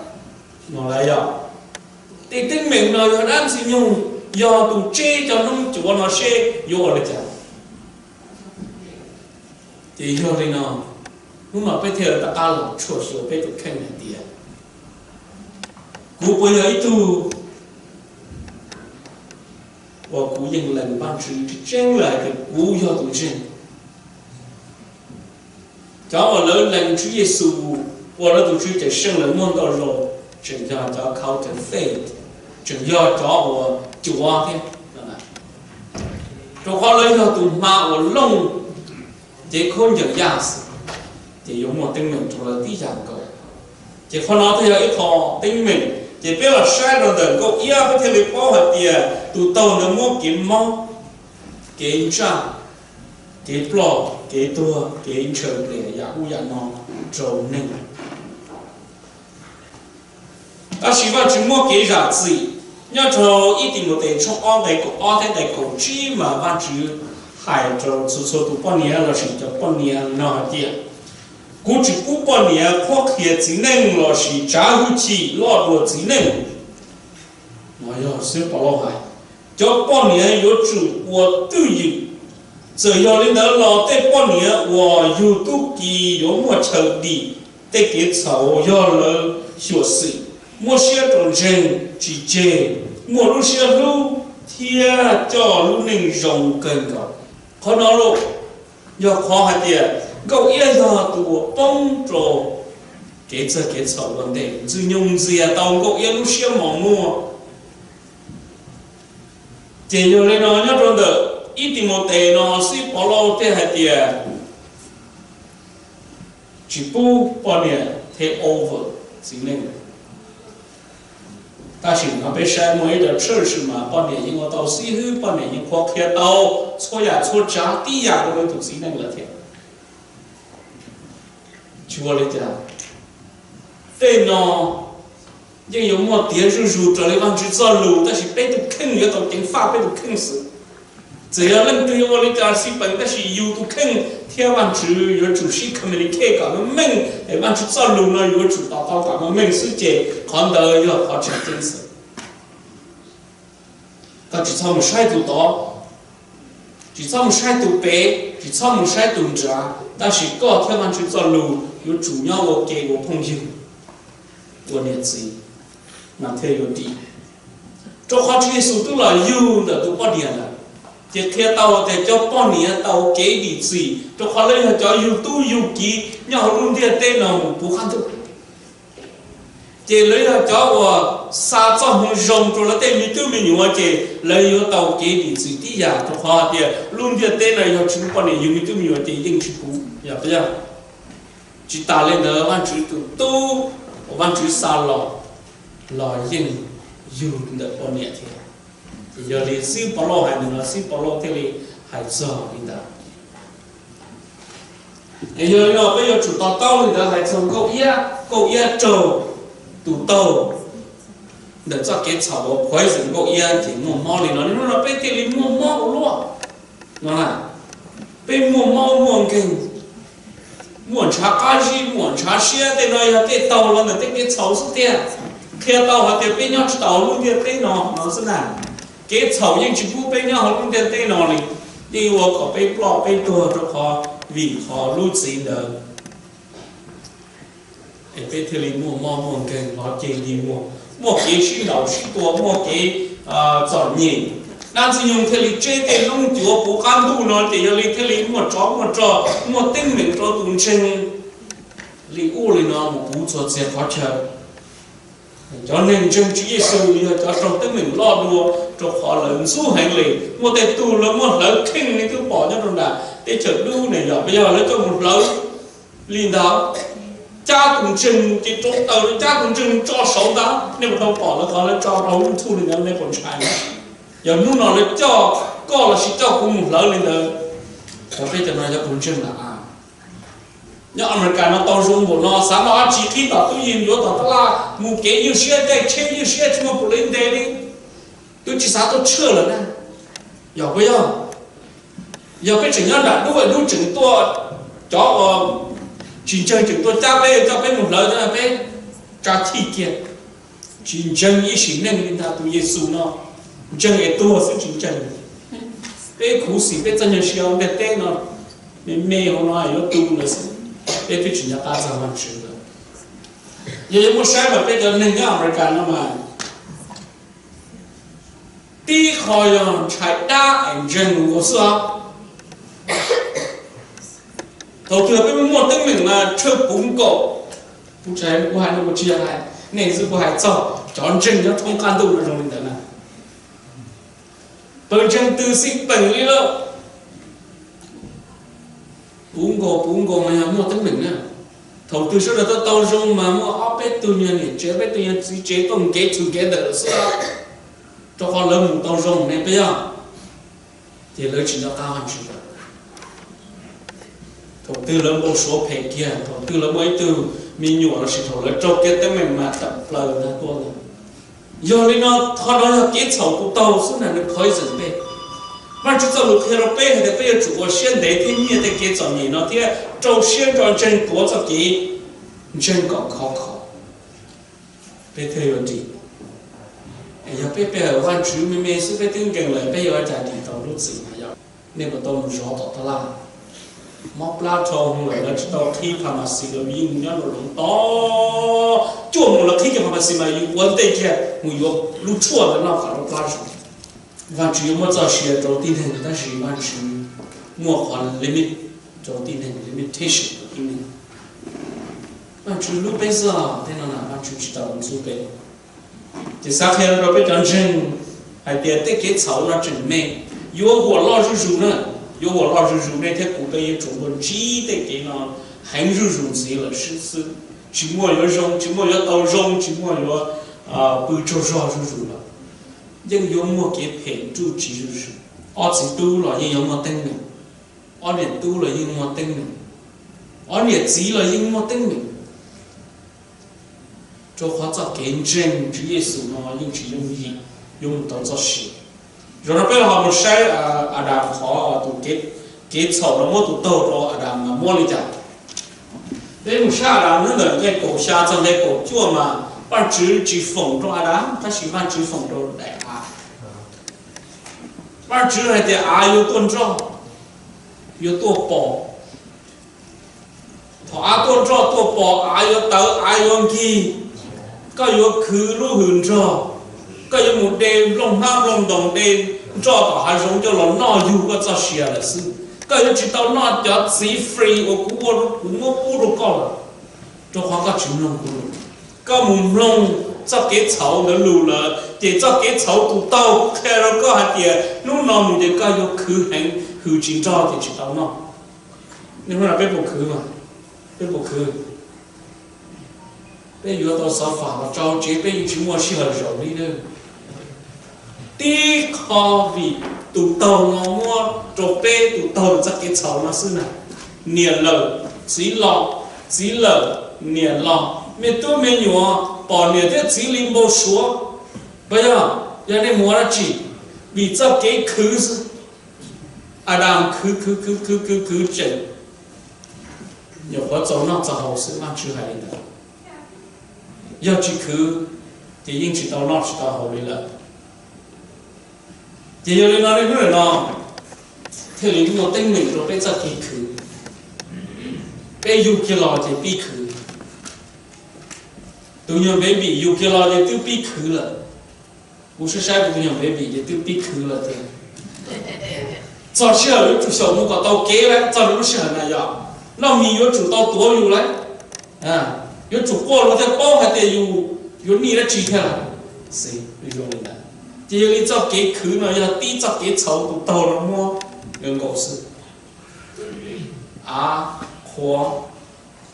No lawv yog, tej teeb meem no yog Dab Ntxwg Nyoog, yog tus tseb cov noob cuav no seb yuav ua li cas. Ces yog li no, hnub no peb thiaj rov qab los tshuaj xyuas peb tus kheej hais tias, kuv puas yog ib tug uas kuv yeej lees Vajtswv tseeb tseeb lawm hais tias kuv yog tus ntseeg? Cov uas lawv lees Tswv Yexus ua lawv tus Tswv Cawm Seej lawv muaj ntau zaus tseem yog cov counterfeit, tseem yog cov uas cuav thiab. Rau qhov lawv yog tus hma uas looj cev khaub ncaws yaj xwb, ces yuav muaj teeb meem rau lawv tib yam nkaus. Ces qhov no thiaj yog ib qho teeb meem. Ces peb los saib rau ntawm Nkauj Iab peb thiaj li paub hais tias tus taug ntawd muab kev mob, kev ntsaj, kev ploj, kev tuag, kev ntshaw plias yam ub yam no rau neeg. Tab sis Vajtswv muab kev zam txim. Nyob rau ib Timautes tshooj ob nqe kaum ob thiab nqe kaum tsib mas Vajtswv hais rau txhua txhua tus poj niam lossis cov poj niam no hais tias, kuv tsis pub poj niam qhuab qhia txiv neej lossis tsav hwj chim loj dua txiv neej. No yog xib Pov Lauj hais, cov poj niam yuav tsum ua twj ywm. Txawm yog li ntawd los tej poj niam uas yug tub ki yuav muaj chaw dim tej kev txhaum yog lawv xyuam xim, muab siab rau ntseeg, tsis tseg, muaj lub siab hlub thiab coj lub neej zoo kawg nkaus. Qhov no los yog qhov hais tias Nkauj Iab yog tus uas poob rau kev txawj kev txhaum ua ntej, Ntxwg Nyoog ntxias tau Nkauj Iab lub siab mos muag. Ces yog li no nyob rau ntawm ib Timautes no xib Pov Lauj thiaj hais tias, tsis pub poj niam take over txiv neej. Tab sis no peb saib muaj ib co church mas poj niam yeej ua tau xib hwb, poj niam yeej qhuab qhia tau txhua yam txhua tsav tib yam rau tus txiv neej lawm thiab. Tsis ua li cas, tej no yeej yuav muaj tiav zuj zus raws li Vajtswv txoj lus, tab sis peb tus kheej yuav tau ceev faj peb tus kheej xwb. Txawm yog leej twg yuav ua li cas xij peem, tab sis yus tus kheej thiab Vajtswv yuav tsum sib communicate kom meej meej, es Vajtswv txoj lus no yuav tsum to taub kom meej meej xwb, ces qhov ntawd yog qhov tseem ceeb xwb. Koj tsis txhob mus saib tus tod, tsis txhob mus saib tus pem, tsis txhob mus saib tus nrad, tab sis koj thiab Vajtswv txoj lus yuav tsum nyob ua ke ua phooj ywg, ua niam txiv, mas thiaj yuav dim. Rau qhov Tswv Yexus twb los yug ntawm tus poj niam lawm, ces qhia tau tias cov poj niam tau kev dim txim, rau qhov lawv yog cov yug tub yug kiv nyob hauv lub ntiaj teb no mus puv qab ntuj. Ces lawv yog cov uas xa txoj moo zoo rau lawv tej me tub me nyuam, ces lawv yuav tau kev dim txim tib yam, rau qhov hais tias lub ntiaj teb no yog tsis muaj poj niam yug me tub me nyuam ces yeej tsis puv, yog puas yog? Tsis tas li ntawd, Vajtswv tus tub uas Vajtswv xa los, los yeej yug ntawm poj niam thiab. Ces yog li xib Paulus hais ntawm no, xib Paulus thiaj li hais txog li ntawd. Es yog li no peb yuav tsum to taub li ntawd hais txog nkauj iab, nkauj iab raug tus taug ntawm txoj kev txhaum uas poison nkauj iab ces muaj mob li no. Hnub no peb thiaj li muaj mob ua luaj no na. Peb muaj mob muaj nkeeg, muaj ntshav qab zib, muaj ntshav siab, tej no yog tej taug los ntawm tej kev txhaum xwb tiag. Qhia tau hais tias peb nyob tsis tau hauv lub ntiaj teb no no xwb na. Kev txhaum yeej tsis pub peb nyob hauv lub ntiaj teb no li, yeej ua kom peb ploj peb tuag rau qhov vim qhov lub txim ntawd. Es peb thiaj li muaj mob muaj nkeeg los ceg li muaj, muaj kev sib ntaus sib tua, muaj kev txom nyem. Dab Ntxwg Nyoog thiaj li tseb tej noob cuav puv qab ntuj no, ces yog li thiaj li muaj tsov muaj rog, muaj teeb meem rau tus ntseeg li ub li no mus puv txhua txhia qhov chaw. Cov neeg ntseeg Tswv Yexus yog cov raug teeb meem loj dua, rau qhov lawv ntxub heev li. Muaj tej tug lawv muab hlawv kheej li twb pom nyob rau nram teb chaws dub ne, yog puas yog? Lawv coj mus hlawv li ntawd, cab tus ntseeg ces rau taws, cab tus ntseeg tso saud ntawd. Nej puas tau pom lawv qhov lawv tso rau YouTube li ntawd, nej puas ntshai? Yog hnub no lawv coj koj lossis coj kuv mus hlawv li ntawd, peb cov no yog tus ntseeg na. Nyob Amelikas no tau zoo npaum no, xav noj dab tsi qhib tom tub yees, yuav tom tab laj, mus kev ywj siab, caij tsheb ywj siab, tsis muaj pus li ntes li, twb tsis xav tuaj tshwj lawm na. Yog puas yog? Yog peb tseem nyob nram dub, dub tseem tuaj, cov uas tsis ntseeg tseem tuaj cab peb, coj peb mus hlawv, peb tsa chij kiag. Tsis ntseeg ib sim neej li ntag tus Yexus no, ntseeg es tuag xwb tsis ntseeg. Peb khuv xim peb txoj nyuag sia ntiaj teb no, me me hauv no yuav tu lawm xwb, peb twb tsis nco qab txog Vajtswv lawm. Yog yuav muab saib mas peb cov neeg nyob Amelikas no mas tib qho yog ntshai dab es ntseeg nkaus xwb os. Thaum twg peb muaj teeb meem mas tshawj puv nkaus. Kuv tsis hais, kuv hais no kuv tsis yog hais nej xwb, kuv hais txog cov ntseeg nyob thoob qab ntuj no zoo li ntawd na. Pawg ntseeg twg xij peem li lawm, puv nkaus puv nkaus mas yog muaj teeb meem na. Thaum twg sawv daws tau tau zoo mas muaj ob peb tug nyuag niam tsev, peb tug nyuag txiv tsev tuaj nkev txhus nkev ntawm lawm xwb, rau qhov lawv mus tau zoo ne peb yog, ces lawv tsis nco qab Vajtswv lawm. Thaum twg lawv npau suav phem kiag, thaum twg lawv muaj ib tug me nyuam lossis thaum lawv raug kiag teeb meem mas tawm plaws ntag tuaj lawm. Yog li no, qhov no yog kev txhaum tus taug xwb na, nws poison peb. Vajtswv txoj lus qhia rau peb hais tias peb yuav tsum ua siab ntev thiab nyiaj tej kev txom nyem no thiab rau siab nrog ntseeg tuav txoj kev ntseeg kom khov kho, peb thiaj yuav dim. Yog peb pe hawm Vajtswv me me xwb peb twb nkees lawm, peb yuav ua cas dim tau lub txim no? Yog nej puas tau mus zov tom tab laj, mob plab dhau hwv lawm, lawv tsis tau qhib pharmacy, lawv yeej nyob rau hauv tod, cuaj moos lawv qhib kiag pharmacy mas yus ua ntej kiag mus yuav lub tshuaj ntawd noj kom lub plab zoo. Vajtswv yuav muab txoj sia rau tib neeg, tab sis Vajtswv muaj qhov limit rau tib neeg, limitation rau tib neeg. Vajtswv hlub peb xwb, tej no na Vajtswv tsis tau ntxub peb. Ces xav qhia rau peb cov ntseeg hais tias tej kev txhaum no tseem me, yuav huam loj zuj zus na, yuav huam loj zuj zus, nej thiab kuv peb yuav tsum ntsib tej kev no heev zuj zus ntxiv lawm xwb. Tsis muaj yuav zoo, tsis muaj yuav tau zoo, tsis muaj yuav pw tsaug zog zuj zus lawm. Yeej yuav muaj kev phem nruj tsiv zuj zus. Ob txiv tub los yeej yuav muaj teeb meem, ob niam tub los yeej muaj teeb meem, ob niam txiv los yeej muaj teeb meem. Rau qhov txoj kev ntseeg Tswv Yexus no yeej tsis yooj yim yuav mus tau txoj sia. Zaum no peb los ho mus saib Adas qhov tus kev txhaum no muab tus taug rau Adas mas muab li cas. Peb mus saib Adas hnub ntawm nqe kaum xya txog nqe kaum cuaj mas Vajtswv tsis foom rau Adas tab sis Vajtswv foom rau daim av. Vajtswv hais tias av yuav tuaj nroj, yuav tuaj pom. Thaum av tuaj nroj tuaj pom, av yuav tawv, av yuav nkig. Koj yuav khwv lub hws nrog, koj yuav mus de nplooj hmab nplooj ntoos, de nroj tom hav zoov coj los noj yug koj txoj sia lawm xwb. Koj yuav tsis tau noj cov txiv free uas kuv ua, kuv muab pub rau koj lawm, rau qhov koj tsis mloog kuv lus. Koj mus mloog txoj kev txhaum ntawd lus lawm ces txoj kev txhaum tus taug qhia rau koj hais tias hnub no mus ces koj yuav khwv heev, hws tsis nrog ces tsis tau noj. Hnub no peb puas khwv? Peb puas khwv? Peb yuav tau xov fam los tsau tsev, peb yeej tsis muaj sij hawm zaum li na. Tib qho vim tus taug no muab rau peb tus taug txoj kev txhaum no xwb na. Niam lawm, txiv los, txiv lawm, niam los, me tub me nyuam pom niam thiab txiv li npau suav. Puas yog? Yog nej mus ua dab tsi? Vim txoj kev khwv xwb. Adas khwv khwv khwv khwv khwv khwv tseem nyuam qhuav txaus noj txaus haus xwb, Vajtswv hais li ntawd. Yog tsis khwv ces yeej tsis tau noj tsis tau haus li lawm. Ces yog li no nej hnub no thiaj li muaj teeb meem rau peb txoj kev khwv. Peb yug kiag los ces pib khwv. Tus nyuag baby yug kiag los ces twb pib khwv lawm. Kuv saib saib kuv tus nyuag baby ces twb pib khwv lawm tiag. Txog sij hawm yuav tsum xyaum mus kom tau kev lawm, txog lub sij hawm na yog noj mis yuav tsum tau tuav yus lawm. Yuav tsum quaj luag thiaj paub hais tias yus yuav nij dab tsi thiab lawm. Ces yog li txoj kev khwv no yog tib txoj kev txhaum tus taug no muab nkaus xwb. Av qhuav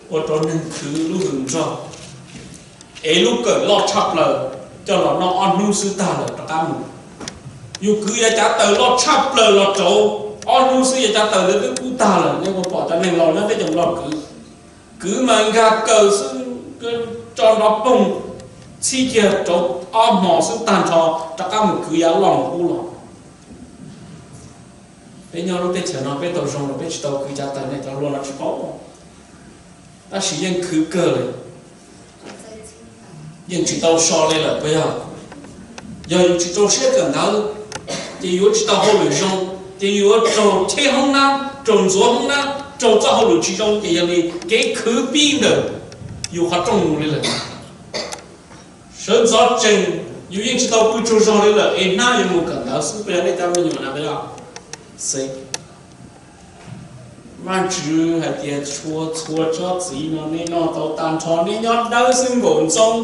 ua rau neeg khwv lub hws nrog, ev lub kawm loj tshaj plaws coj los noj ob hnub xwb tag lawm rov qab mus. Yus kwv yav cav taws loj tshaj plaws los rauv, ob hnub xwb yav cav taws ntawd twb kub tag lawm. Nej puas pom cov neeg laus nyob peb cov Nplog kwv, kwv mas nkag kawm xwb, tso nrov poog, txhib kiag rauv ob hmos xwb tag nrho, rov qab mus kwv yav loj mus kub los. Peb nyob lub teb chaws no peb tau zoo los peb tsis tau kwv cav taws, nej cov hluas no tsis paub, tab sis yeej khwv kawg li. Yeej tsis tau so li lawm puas yog? Yog yus tsis rau siab kawm ntawv, ces yuav tsis tau hauj lwm zoo, ces yuav raug cheb hoob nab, raug ntxuav hoob nab, raug txoj hauj lwm tsis zoo, ces yog li kev khwv pib ntawm yus qhov rooj mus li lawm. Sawv ntxov tsees yus yeej tsis tau pw tsaug zog li lawm es hnab yuav mus kawm ntawv xwb, puas yog nej cov me nyuam na? Puas yog? Xeeb, Vajtswv hais tias txhua txhua tsob txiv no nej noj tau tag nrho, nej nyob dawb xwb nkaum ntxoob.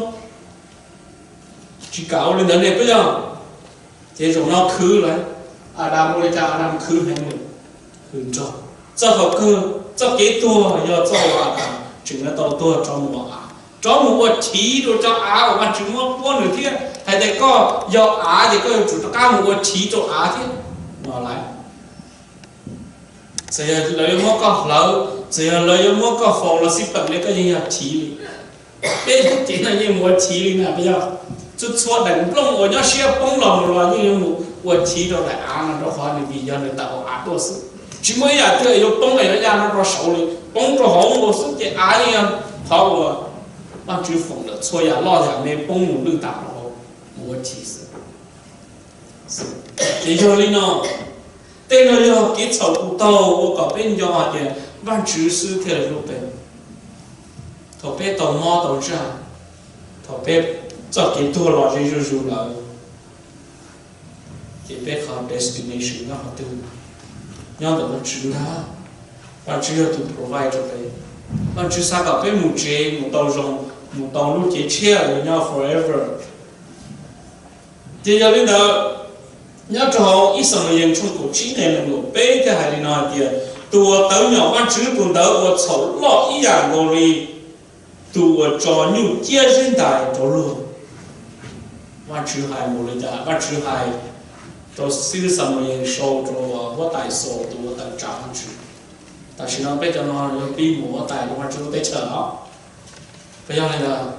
Tsis kam ua li ntawd nej puas yog? Ces zaum no khwv lawm. Adas ua li cas? Adas khwv heev li, khwv nrog. Txoj hau kawg, txoj kev tuag yog txoj uas Adas tseem yuav tau tuag rov mus ua av, rov mus ua chiv rau cov av uas Vajtswv muab puab nws thiab hais tias koj yog av ces koj yuav tsum rov qab mus ua chiv rau av thiab no lawm. Txawm yog lawv yuav muab koj hlawv, txawm yog lawv yuav muab koj faus los xij peem li, koj yeej yog chiv li. Peb txoj kev no yeej mus ua chiv li na, puas yog? Txhua txhua daim nplooj uas nyob siab poob los mus los yeej yuav mus ua chiv rau daim av no, rau qhov nws vim yog nws tawm hauv av tuaj xwb. Tsis muaj ib yam twg yuav poob es nyob ya no rau saud li, poob rau hauv nkaus xwb ces av yeej yog qhov uas Vajtswv foom lawm, txhua yam loj yam me poob mus lwj tas rau hauv, mus ua chiv xwb. Ces yog li no, tej no yog kev txhaum tus taug ua kom peb nco hais tias Vajtswv xwb thiaj li hlub peb. Thaum peb tau mob tau ntsaj, thaum peb txoj kev tuag los ze zuj zus lawm, ces peb qhov destination nyob qhov twg? Nyob ntawm Vajtswv ntag. Vajtswv yog tus provide rau peb. Vajtswv xav kom peb mus tsev, mus tau zoo, mus tau lub cev tshiab uas nyob forever. Ces yog li ntawd, nyob rau hauv ib Xamuyees tshooj kaum tsib nqe nees nkaum peb thiaj hais li no hais tias, Tus uas tawv nyom Vajtswv tus ntawd ua txhaum loj ib yam nkaus li tus uas tso nyuj ciab zeb ntais rau luag. Vajtswv hais mus li cas? Vajtswv hais rau xib hwb Xamuyees sau rau huab tais Xaus tus uas tawm tsam Vajtswv. Tam sim no peb cov no yog pib mus huab tais rau Vajtswv lub teb chaws os. Puas yog li ntawd?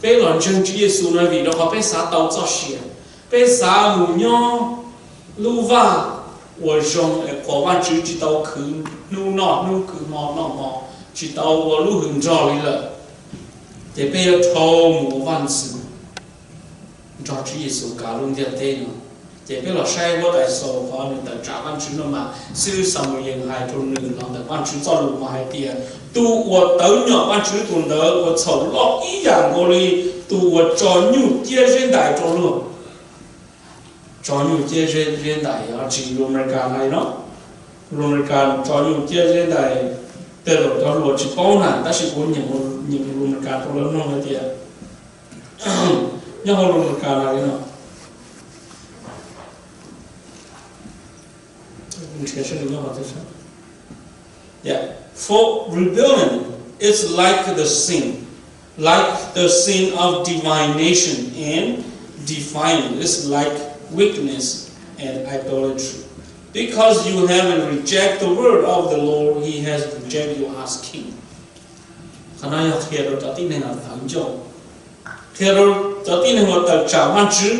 Peb los ntseeg Tswv Yexus no vim rau qhov peb xav tau txoj sia, peb xav mus nyob lub vaj uas zoo es qhuas Vajtswv tsis tau khwv hnub noj hnub, khwv hmo noj hmo, tsis tau ua lub hws nrog li lawm. Ces peb yuav dhau mus ua vaj ntxwv nrog Tswv Yexus kav lub ntiaj teb no. Ces peb los saib huab tais Xaus qhov nws tawm tsam Vajtswv no mas, xib hwb Xamuyees hais rau nws los ntawm Vajtswv txoj lus mas hais tias, tus uas tawv nyom Vajtswv tus ntawd ua txhaum loj ib yam nkaus li tus uas tso nyuj ciab zeb ntais rau luag. Tso nyuj ciab zeb ntais, yog tsis lus Amelikas hais no, lus Amelikas tso nyuj ciab zeb ntais, tej zaum cov hluas tsis paub na, tab sis kuv nyeem lus Amelikas rau lawv mloog hais tias, nyob hauv lus Amelikas hais li no, Yeah. For rebellion is like the sin, like the sin of divination, and defiance is like wickedness and idolatry. Because you have rejected the word of the Lord, he has rejected you as king. Qhov no yog qhia rau cov tib neeg uas tawv ncauj, qhia rau cov tib neeg uas tawm tsam Vajtswv,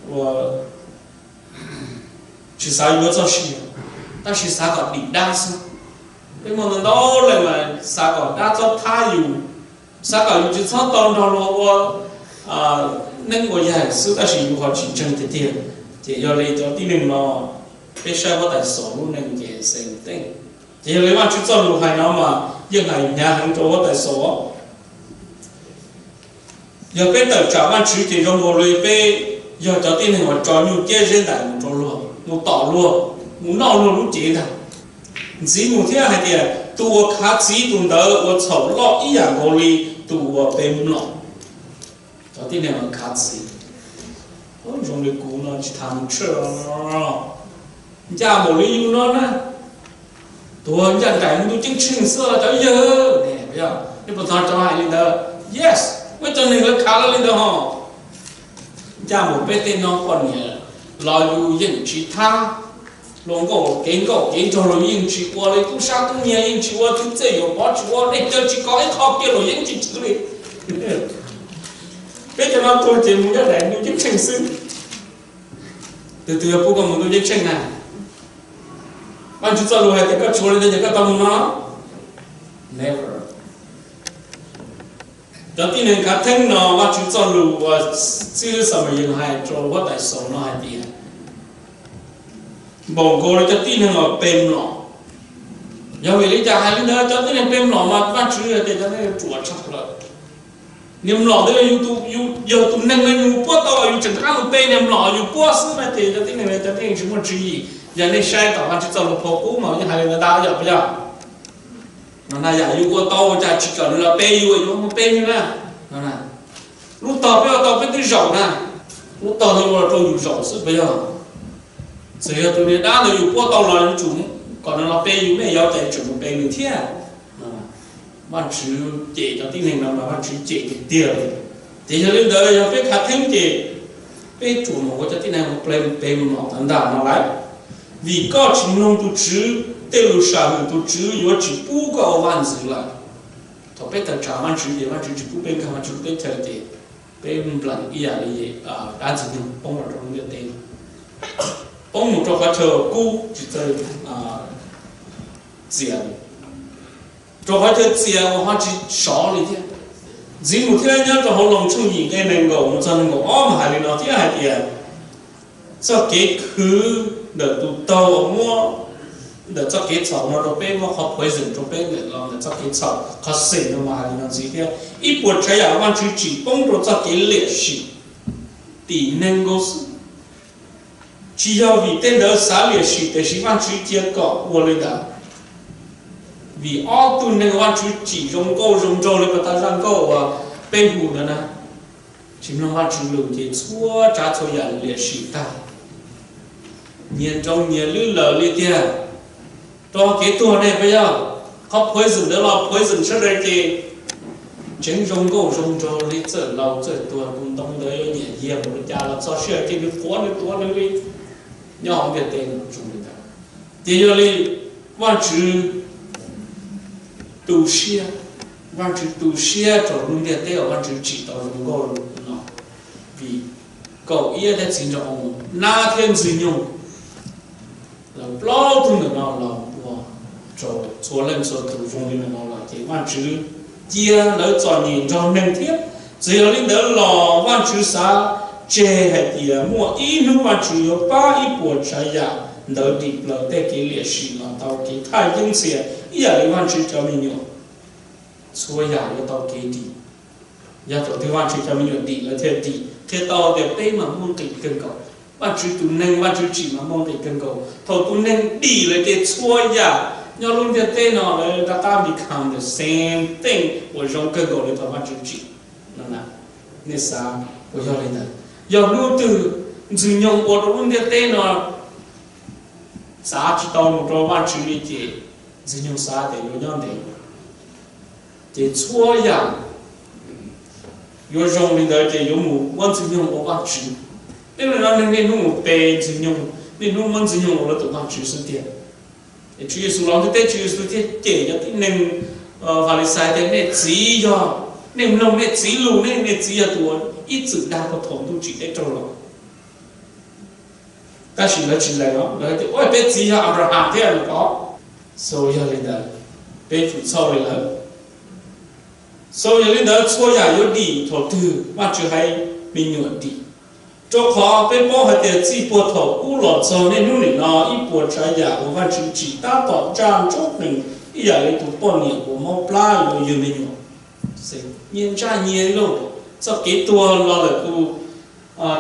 uas tsis xav yuav txoj sia, tab sis xav kom dim dab xwb. Peb muaj ntau ntau leej mas xav kom dab txhob thab yus, xav kom yus tsis txhob tau nrog luag ua neeb ua yaig xwb, tab sis yus ho tsis ntseeg tiag tiag. Ces yog li cov tib neeg no, peb saib huab tais Xaus lub neej ces xeem teej. Ces yog li Vajtswv txoj lus hais no mas yeej hais hnyav heev rau huab tais Xaus. Yog peb tawm tsam Vajtswv ces zoo nkaus li peb yog cov tib neeg uas tso nyuj ciab zeb ntais mus rau luag, mus tom luag, mus noj luag lub cev ntag. Ntxiv mus thiab hais tias, tus uas khav txiv tus ntawd ua txhaum loj ib yam nkaus li tus uas pe mlom. Cov tib neeg uas khav txiv, zoo li kuv no tsis tas mus tshwj, ncaj npaum li yus no na. Tuag ncaj nraim mus ntuj ceeb tsheej xwb cov yawg. Nej puas hnov cov hais li ntawd? Yes, muaj cov neeg lawv khav lawv li ntawd ho. Ncaj npaum peb tej no poj niam los yus yeej tsis thab, hluas nkauj kev nkauj kev nraug los yeej tsis ua li, tub sab tub nyiag yeej tsis ua, tub txij yuav pov tsis ua, dej cawv tsis kov ib qho kiag los yeej tsis txwv li. Peb cov no tuag ces mus ncaj nraim mus ntuj ceeb tsheej xwb. Tus twg yog pub koj mus ntuj ceeb tsheej na? Vajtswv txoj lus hais tias koj tshuav li ntawd ces koj tau mus no? Never. Cov tib neeg khav theeb no, Vajtswv txoj lus uas xib hwb Xamuyees hais rau huab tais Xaus no hais tias, npaum nkaus li cov tib neeg uas pe mlom. Yog vim li cas hais li ntawd? Cov tib neeg pe mlom mas Vajtswv hais tias cov neeg ruam tshaj plaws. Niag mlom ntawd yog tus, yog tus neeg uas yus puab tau, yus tseem rov qab mus pe niag mlom yus puab xwb no ces cov tib neeg, cov tib neeg tsis muaj tswv yim. Yog nej saib tom Vajtswv txoj lus phau qub mas yeej hais li ntawd ntag, yog puas yog? No na, yam yus ua tau ua cas tsis kom nws los pe yus, yus mus pe nws na. No na, lub tog peb ua tau peb twb zaum na, lub tog no ua rau yus zaum xwb puas yog? Txawm yog tus niag dab ntawd yus puab tau los yuav tsum kom nws los pe yus, mej yau cas yuav tsum mus pe nws thiab. Vajtswv cem cov tib neeg no mas Vajtswv cem tiag tiag li. Ces yog li ntawd yog peb khav theeb ces peb tsuas mus ua cov tib neeg ua pe mlom ntawd ntag no lauj. Vim koj tsis mloog tus Tswv tej lus sam hwm, tus Tswv yuav tsis pub koj ua vaj ntxwv lawm. Thaum peb tawm tsam Vajtswv ces Vajtswv tsis pub peb nkag Vajtswv lub teb chaws ces peb nplees ib yam li dab ntxwg nyoog poob los rau lub ntiaj teb no, poob mus rau qhov chaw kub tsis txawj txias, rau qhov chaw txias uas ho tsis sov li thiab. Ntxiv mus thiab nyob rau hauv Loos tshooj yim nqe nees nkaum mus txog nees nkaum ob mas hais li no thiab hais tias, txoj kev khwv ntawm tus taug uas muab ntawm txoj kev txhaum no rau peb, muab qhov poison rau peb ntawm los ntawm txoj kev txhaum, qhov xeem no mas hais li no ntxiv thiab, ib puas tsav yam Vajtswv tsim poob rau txoj kev liam sim tim neeg nkaus xwb. Tsis yog vim tej ntawd xav liam sim, tiam sis Vajtswv cia kom ua li ntawd. Vim ob tug neeg Vajtswv tsim zoo nkauj zoo nraug li pas tas zaj nkauj uas peb hu ntawd na, tsis mloog Vajtswv lus ces txhua tsav txhua yam liam sim tag, nyias nroo nyias lwb lawm li tiag. rau kev tuag ne puas yog? Qhov poison ntawd los poison sawv daws ces tseem zoo nkauj zoo nraug li, txawj laus txawj tuag, tus ntoo ntawd yuav nyiam yiag mus li cas los txog sij hawm ces nws quav nws tuav nws li. Nyob hauv ntiaj teb no zoo li ntawd. Ces yog li Vajtswv tu siab, Vajtswv tu siab rau lub ntiaj teb uas Vajtswv tsim tau zoo nkauj no, vim kaum ib thiab txiv nraug nab thiab ntxwg nyoog lawv plaub tug ntawm no los ua rau txhua leej txhua tus zoo li ntawm no los ces Vajtswv cia lawv txom nyem nrog neeg thiab. Txawm yog li ntawd los Vajtswv xav tseg hais tias muaj ib hnub Vajtswv yuav pab ib puas tsav yam ntawd dim plaws tej kev liam sim los tau kev thaj yeeb ntxias ib yam li Vajtswv cov me nyuam. Txhua yam yuav tau kev dim. Yog thaum twg Vajtswv cov me nyuam dim lawv thiaj dim, qhia tau tias peb mas muaj nqis kawg nkaus. Vajtswv tus neeg Vajtswv tsim mas muaj nqis kawg nkaus. Thaum tus neeg dim lawm ces txhua yam nyob lub ntiaj teb no lawv rov qab become the same thing uas zoo kawg nkaus li thaum Vajtswv tsim. Nej xav puas yog li ntawd? Yog hnub twg ntxwg nyoog ua rau lub ntiaj teb no xav tsis tau mus rau Vajtswv li ces ntxwg nyoog xav tias yuav nyob ntev, ces txhua yam yuav zoo li ntawd ces yuav mus muab ntxwg nyoog ua Vajtswv. Tej no neeg niaj hnub mus pe ntxwg nyoog, niaj hnub muab ntxwg nyoog ua lawv tus Vajtswv xwb tiag. Tswv Yexus los ntiaj teb, Tswv Yexus thiaj cem cov tib neeg Falixais tias nej txiv yog, nej mloog nej txiv lus ne, nej txiv yog tus uas ib txwm dag puag thaum ntuj tsim teb raug los. Tab sis lawv tsis lees os, lawv tias ua peb txiv yog Anplaham thiab no os. Xaus yog li ntawd, peb tsum txhawj li lawm. Xaus yog li ntawd, txhua yam yuav dim thaum twg Vajtswv hais me nyuam dim. Rau qhov peb paub hais tias txij puag thaum ub los txog niaj hnub nim no ib puas tsav yam uas Vajtswv tsim tab tom ntsaj ntsuab nees ib yam li tus poj niam uas mob plab yuav yug me nyuam. Nyias ntsaj nyias li lauj. Txoj kev tuag los lawm kuj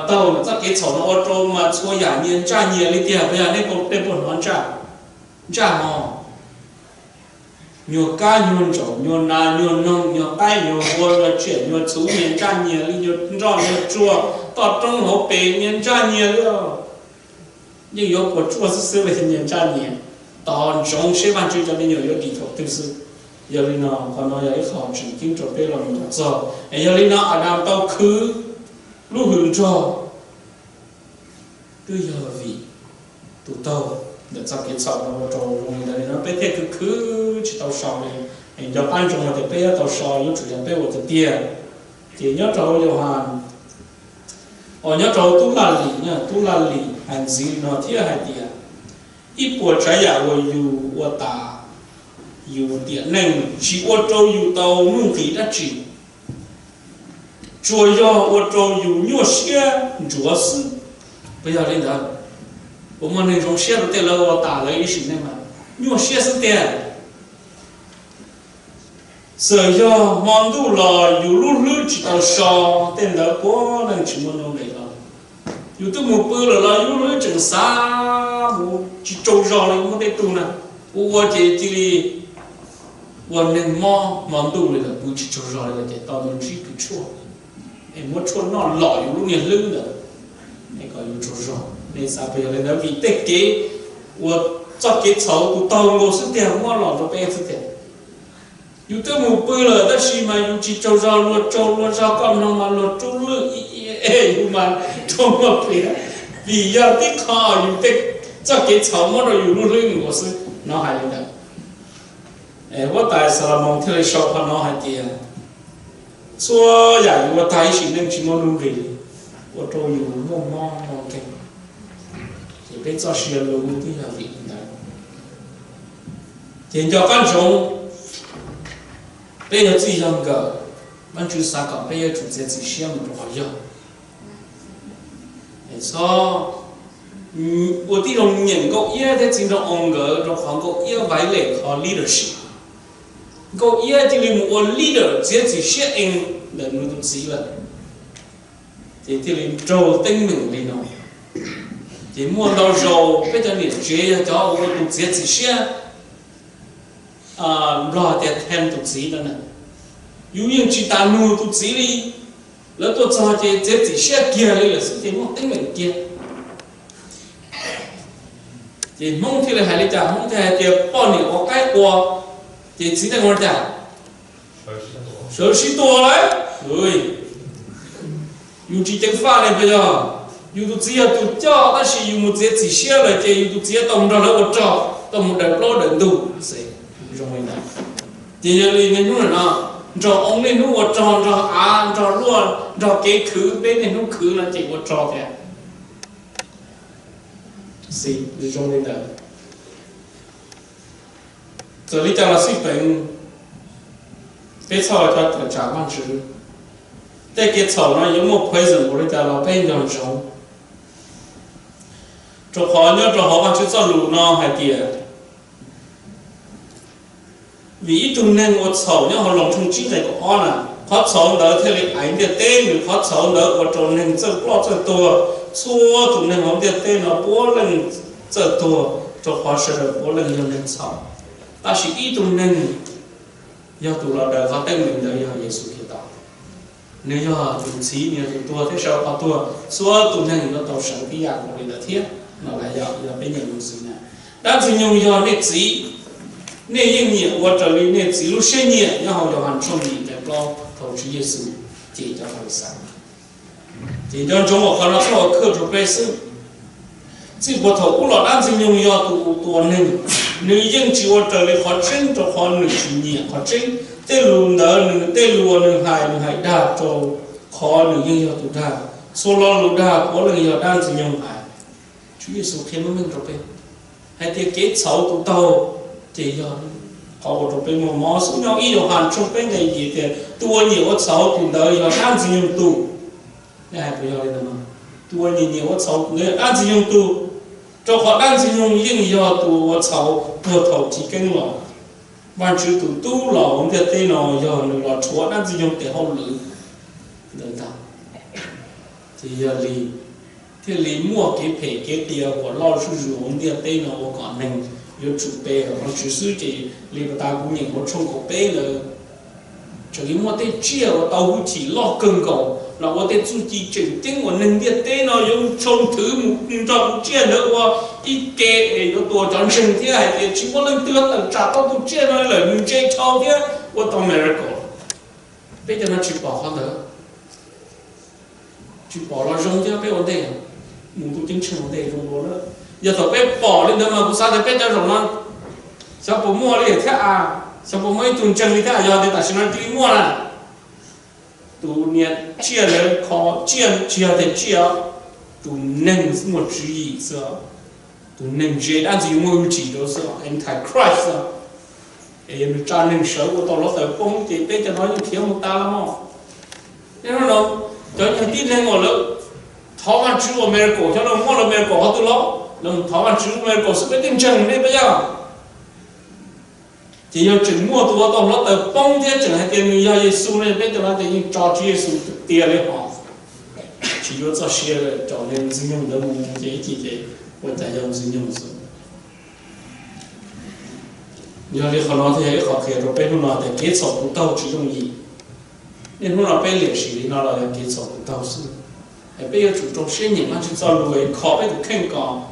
tau, txoj kev txhaum no ua rau mas txhua yam nyias ntsaj nyias li tiag. Puas yog nej puas hnov ntsaj? Ntsaj hos. Nyuag kab nyuag ntsaum, nyuag nas nyuag noog, nyuag qaib nyuag npua, nyuag tsiaj nyuag txhu nyias ntsaj nyias li, nyuag nroj nyuag tsuag, toj roob hauv pes nyias ntsaj nyias li os. Yeej yuav puas tsuaj xwb xwb li nyias ntsaj nyias. Tos ntsoov seb Vajtswv cov me nyuam yuav dim thaum twg xwb. Yog li no qhov no yog ib qho tseem ceeb rau peb los mus rau txog. Es yog li no Adas tau khwv lub hws nrog twb yog vim tus taug ntawm txoj kev txhaum no ua rau zoo li ntawd li no peb thiaj khwv khwv tsis tau so li. Nco qab ntsoov hais tias peb yuav tau so yuav tsum yog peb ua tiag tiag. Ces nyob rau Yauhas, os nyob rau Tub Laj Lim, Tub Laj Lim hais ntxiv no thiab hais tias ib puas tsav yam uas yus ua tas yus tiam neej tsis ua rau yus tau nuj nqis dab tsi, tsuas yog ua rau yus nyuaj siab ntsuav xwb. Puas yog li ntawd? Puas muaj neeg zoo siab rau tej lawv ua tas lawv ib sim neej mas nyuaj siab xwb tiag. Txawm yog hmo ntuj los yus lub hlwb tsis tau so, tej ntawd puav leej tsis muaj nuj nqis los. Yus twb mus pw lawm los yus lub hlwb tseem xav mus tsis tsaug zog li muaj tej tug na. Ua ua ces cia li ua neeg mob hmo ntuj li lawm, pw tsis tsaug zog li lawm ces tau mus ntsib kws tshuaj es muab tshuaj noj lom yus lub niag hlwb ntawd es kom yus tsaug zog. Nej xav puas yog li ntawd? Vim tej kev ua txoj kev txhaum tus taug nkaus xwb tiag muab los rau peb xwb tiag. Yus twb mus pw lawm tab sis mas yus tsis tsaug zog, luag tsaug luag zog, koj mloog mas luag rub lwj ib ib es yus mas raug muaj pliag, vim yog tib qho yus tej txoj kev txhaum muab rau yus lub hlwb nkaus xwb. No hais li ntawd, huab tais Xalumoos thiaj li sau qhov no hais tias txhua yam yus ua tag ib sim neej tsis muaj nuj nqis li, ua rau yus muaj mob muaj nkeeg. Ces peb txoj sia luag twb yog vim li ntawd. Ces nco qab ntsoov, peb yog txij yog nkawm, Vajtswv xav kom peb yuav tsum txiav txim siab mus rau qhov yog. Txhob ua tib zoo nyeem Nkauj Iab thiab Txiv Nraug Oo nkawd, rau qhov Nkauj Iab violate qhov leadership. Nkauj Iab cia li mus ua leader txiav txim siab ees ntawm nws tus txiv lawm, ces thiaj li raug teeb meem li no. Ces muaj ntau zaus peb cov niam tsev yog cov ua tus txiav txim siab, Nplog tias them tus txiv no na. Yus yeej tsis tas nug tus txiv li, lawv tuaj txog ces txiav txim siab kiag li lawm xwb ces muaj teeb meem kiag. Ces Hmoob thiaj li hais li cas? Hmoob thiaj hais tias poj niam ua qaib qua, ces txiv neej ua li cas? Sawv sib tua lawm. Yus tsis ceev faj li puas yog? Yus tus txiv yog tus coj tab sis yus mus txiav txim siab lawm ces yus tus txiv tau nrog lawv ua rog, tau mus daws plaub daws ntug. Zoo li ntawd. Ces yog li niaj hnub no, nrog oo niaj hnub ua rog, nrog av, nrog luaj, nrog kev khwv, peb niaj hnub khwv no ces ua rog thiab. Zoo li ntawd. Txawm li cas los xij peem, peb txhob cov tawm tsam Vajtswv. Tej kev txhaum no yuav muaj poison npaum li cas los peb nco ntsoov. Rau qhov nyob rau hauv Vajtswv txoj lus no hais tias, vim ib tug neeg ua txhaum, nyob hauv Loos tshooj tsib nqe kaum ob na, qhov txhaum ntawd thiaj li aiv ntiaj teb, nws qhov txhaum ntawd ua rau neeg txawj ploj txawj tuag. Txhua tus neeg hauv ntiaj teb no puav leej txawj tuag, rau qhov sawv daws puav leej yog neeg txhaum. Tab sis ib tug neeg yog tus los daws qhov teeb meem ntawd yog Yexus Khetos. Nws yog tus txhiv, nws yog tus tuag thiab sawv rau qhov tuag, txhua tus neeg yuav tau sawv tib yam nkaus li ntawd thiab no. Yog peb nyeem lus xwb na, dab Ntxwg Nyoog yog nej txiv, nej yeej nyiam ua raws li nej txiv lub siab nyiam. Nyob hauv Yauhas tshooj yim nqe plaub, thaum Tswv Yexus cem cov Falixais. Ces nco ntsoov ua qhov no txhob ua khwj rau peb xwb. Txij puag thaum ub los dab Ntxwg Nyoog yog tus tua neeg, nws yeej tsis ua raws li qhov tseeb rau qhov nws tsis nyiam qhov tseeb. Tej lus ntawd nws, tej lus uas nws hais, nws hais dag rau qhov nws yeej yog tus dag. Txhua lo lus dag puav leej yog dab Ntxwg Nyoog hais. Tswv Yexus qhia meej meej rau peb hais tias kev txhaum tus taug ces yog qhov ua rau peb muaj mob xwb. Nyob ib Yauhas tshooj peb nqe yim tias tus uas nyiam ua txhaum tus ntawd yog dab Ntxwg Nyoog tus. Nej hais puas yog li ntawd? Tus uas nyiam nyiam ua txhaum tus ntawd yog dab Ntxwg Nyoog tus, rau qhov dab Ntxwg Nyoog yeej yog tus ua txhaum puag thaum chiv keeb los. Vajtswv tus Tub los hauv ntiaj teb no yog nws los rhuav dab Ntxwg Nyoog tes hauj lwm ntawd ntag. Ces yog li thiaj li muaj kev phem kev qias uas loj zuj zus hauv ntiaj teb no ua kom neeg yuav tsum pe Vajtswv xwb. Ces li pas tas kuv nyeem hauv tshooj kaum peb ntawd, tseem yuav muaj tej tsiaj uas tau hwj chim loj kawg nkaus los ua tej txuj ci tseem ceeb uas neeg ntiaj teb no yuav mus tsoo thwv mus nrog tus tsiaj ntawd ua ib ke es yuav tua cov ntseeg thiab hais tias tsis muaj leej twg tawm tsam tau tus tsiaj no lawm, nws ntse dhau thiab ua tau miracle. Peb cov no tsis pom qhov ntawd, tsis pom los zoo thiab peb ua ntej, mus tus ceeb tsheej ua ntej zoo dua lawm. Yog thaum peb pom li ntawd mas kuv xav tias peb cov zaum no xyov puas muaj li thiab a, xyov puas muaj ib tug ntseeg li thiab. Yog tias tam sim no cia li muaj na, tus niam tsiaj ntawd kho tsiaj, tsis yog tias tsiaj, tus neeg muaj tswv yim xwb, tus neeg ntse dab Ntxwg Nyoog muaj hwj chim rau xwb, antichrist xwb. Es yog nws tsa neeg sawv ua tau hluav taws poob ces peb cov no yeej khiav mus tas los mog. Nim no cov niag tib neeg uas lawv thov Vajtswv ua miracle, xyov lawv muab lawv miracle qhov twg los, lawv mus thov Vajtswv ua miracle xwb, peb twb ntseeg nej peb yog. Ces yog tseem muaj tus ua tau hluav taws poob thiab tseem hais tias nws yog Yexus ne, peb cov no ces yeej tso Tswv Yexus tiag li hos. Tsis yuav txoj sia lawm, cov Ntxwg Nyoog ntawd mus ces ib chim ces ua cas yog Ntxwg Nyoog xwb. Yog li qhov no thiaj yog ib qhov qhia rau peb hnub no tias kev txhaum tus taug tsis yooj yim. Niaj hnub no peb liam sim li no los yog kev txhaum tus taug xwb. Es peb yuav tsum rau siab nyeem Vajtswv txoj lus es kho peb tus kheej kom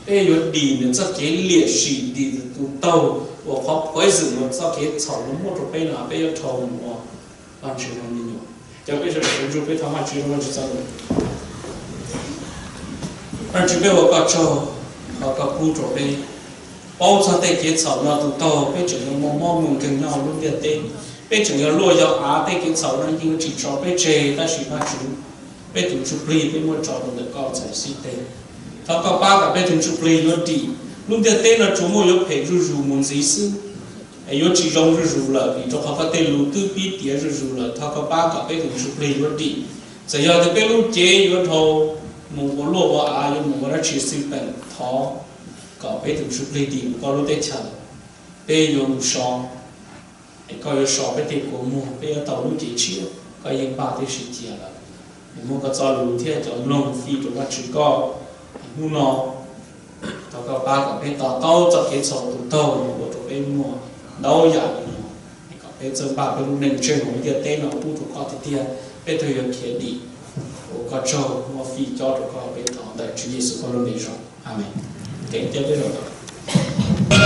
peb yuav dim nws txoj kev liam sim, dim tus taug uas qhov poison uas txoj kev txhaum no muab rau peb no, peb yuav dhau mus ua Vajtswv hauv me nyuam. Cov peb sawv daws sawv ntsug peb thov Vajtswv rau Vajtswv txoj lus. Vajtswv, peb ua koj tsaug, thov koj pub rau peb paub txog tej kev txhaum no tus taug, peb tseem yuav muaj mob muaj nkeeg nyob hauv lub ntiaj teb. Peb tseem yog luaj yog av, tej kev txhaum no yeej yuav tsis tso peb tseg, tab sis Vajtswv, peb tus ntsuj plig peb muab tso rau ntawm koj txhais xib teg. Thov koj pab kom peb tus ntsuj plig yuav dim. Lub ntiaj teb no tsuas muaj yuav phem zuj zus mus ntxiv xwb, es yuav tsis zoo zuj zus lawm vim rau qhov koj tej lus twb pib tiav zuj zus lawm. Thov koj pab kom peb tus ntsuj plig yuav dim. Txawm yog tias peb lub cev yuav dhau mus ua luaj ua av, yuav mus ua dab tsi xij peem, thov kom peb tus ntsuj plig dim mus koj lub teb chaws. Peb yuav mus so, es koj yuav so peb tej kua muag, peb yuav tau lub cev tshiab koj yeej npaj tib si cia lawm. Es muab koj txoj lus thiab cov mloog fij rau Vajtswv koj hnub no. Thov koj pab kom peb to taub txoj kev txhaum tus taug uas ua rau peb muaj ntau yam li no, kom peb txawj npaj peb lub neej ntseeg hauv ntiaj teb no pub rau koj tiag tiag, peb thiaj yuav khiav dim. Ua koj tsaug, muab fij cob rau koj, peb thov ntawm Tswv Yexus koj lub npe zoo, amees. Ceev coj tej zaum.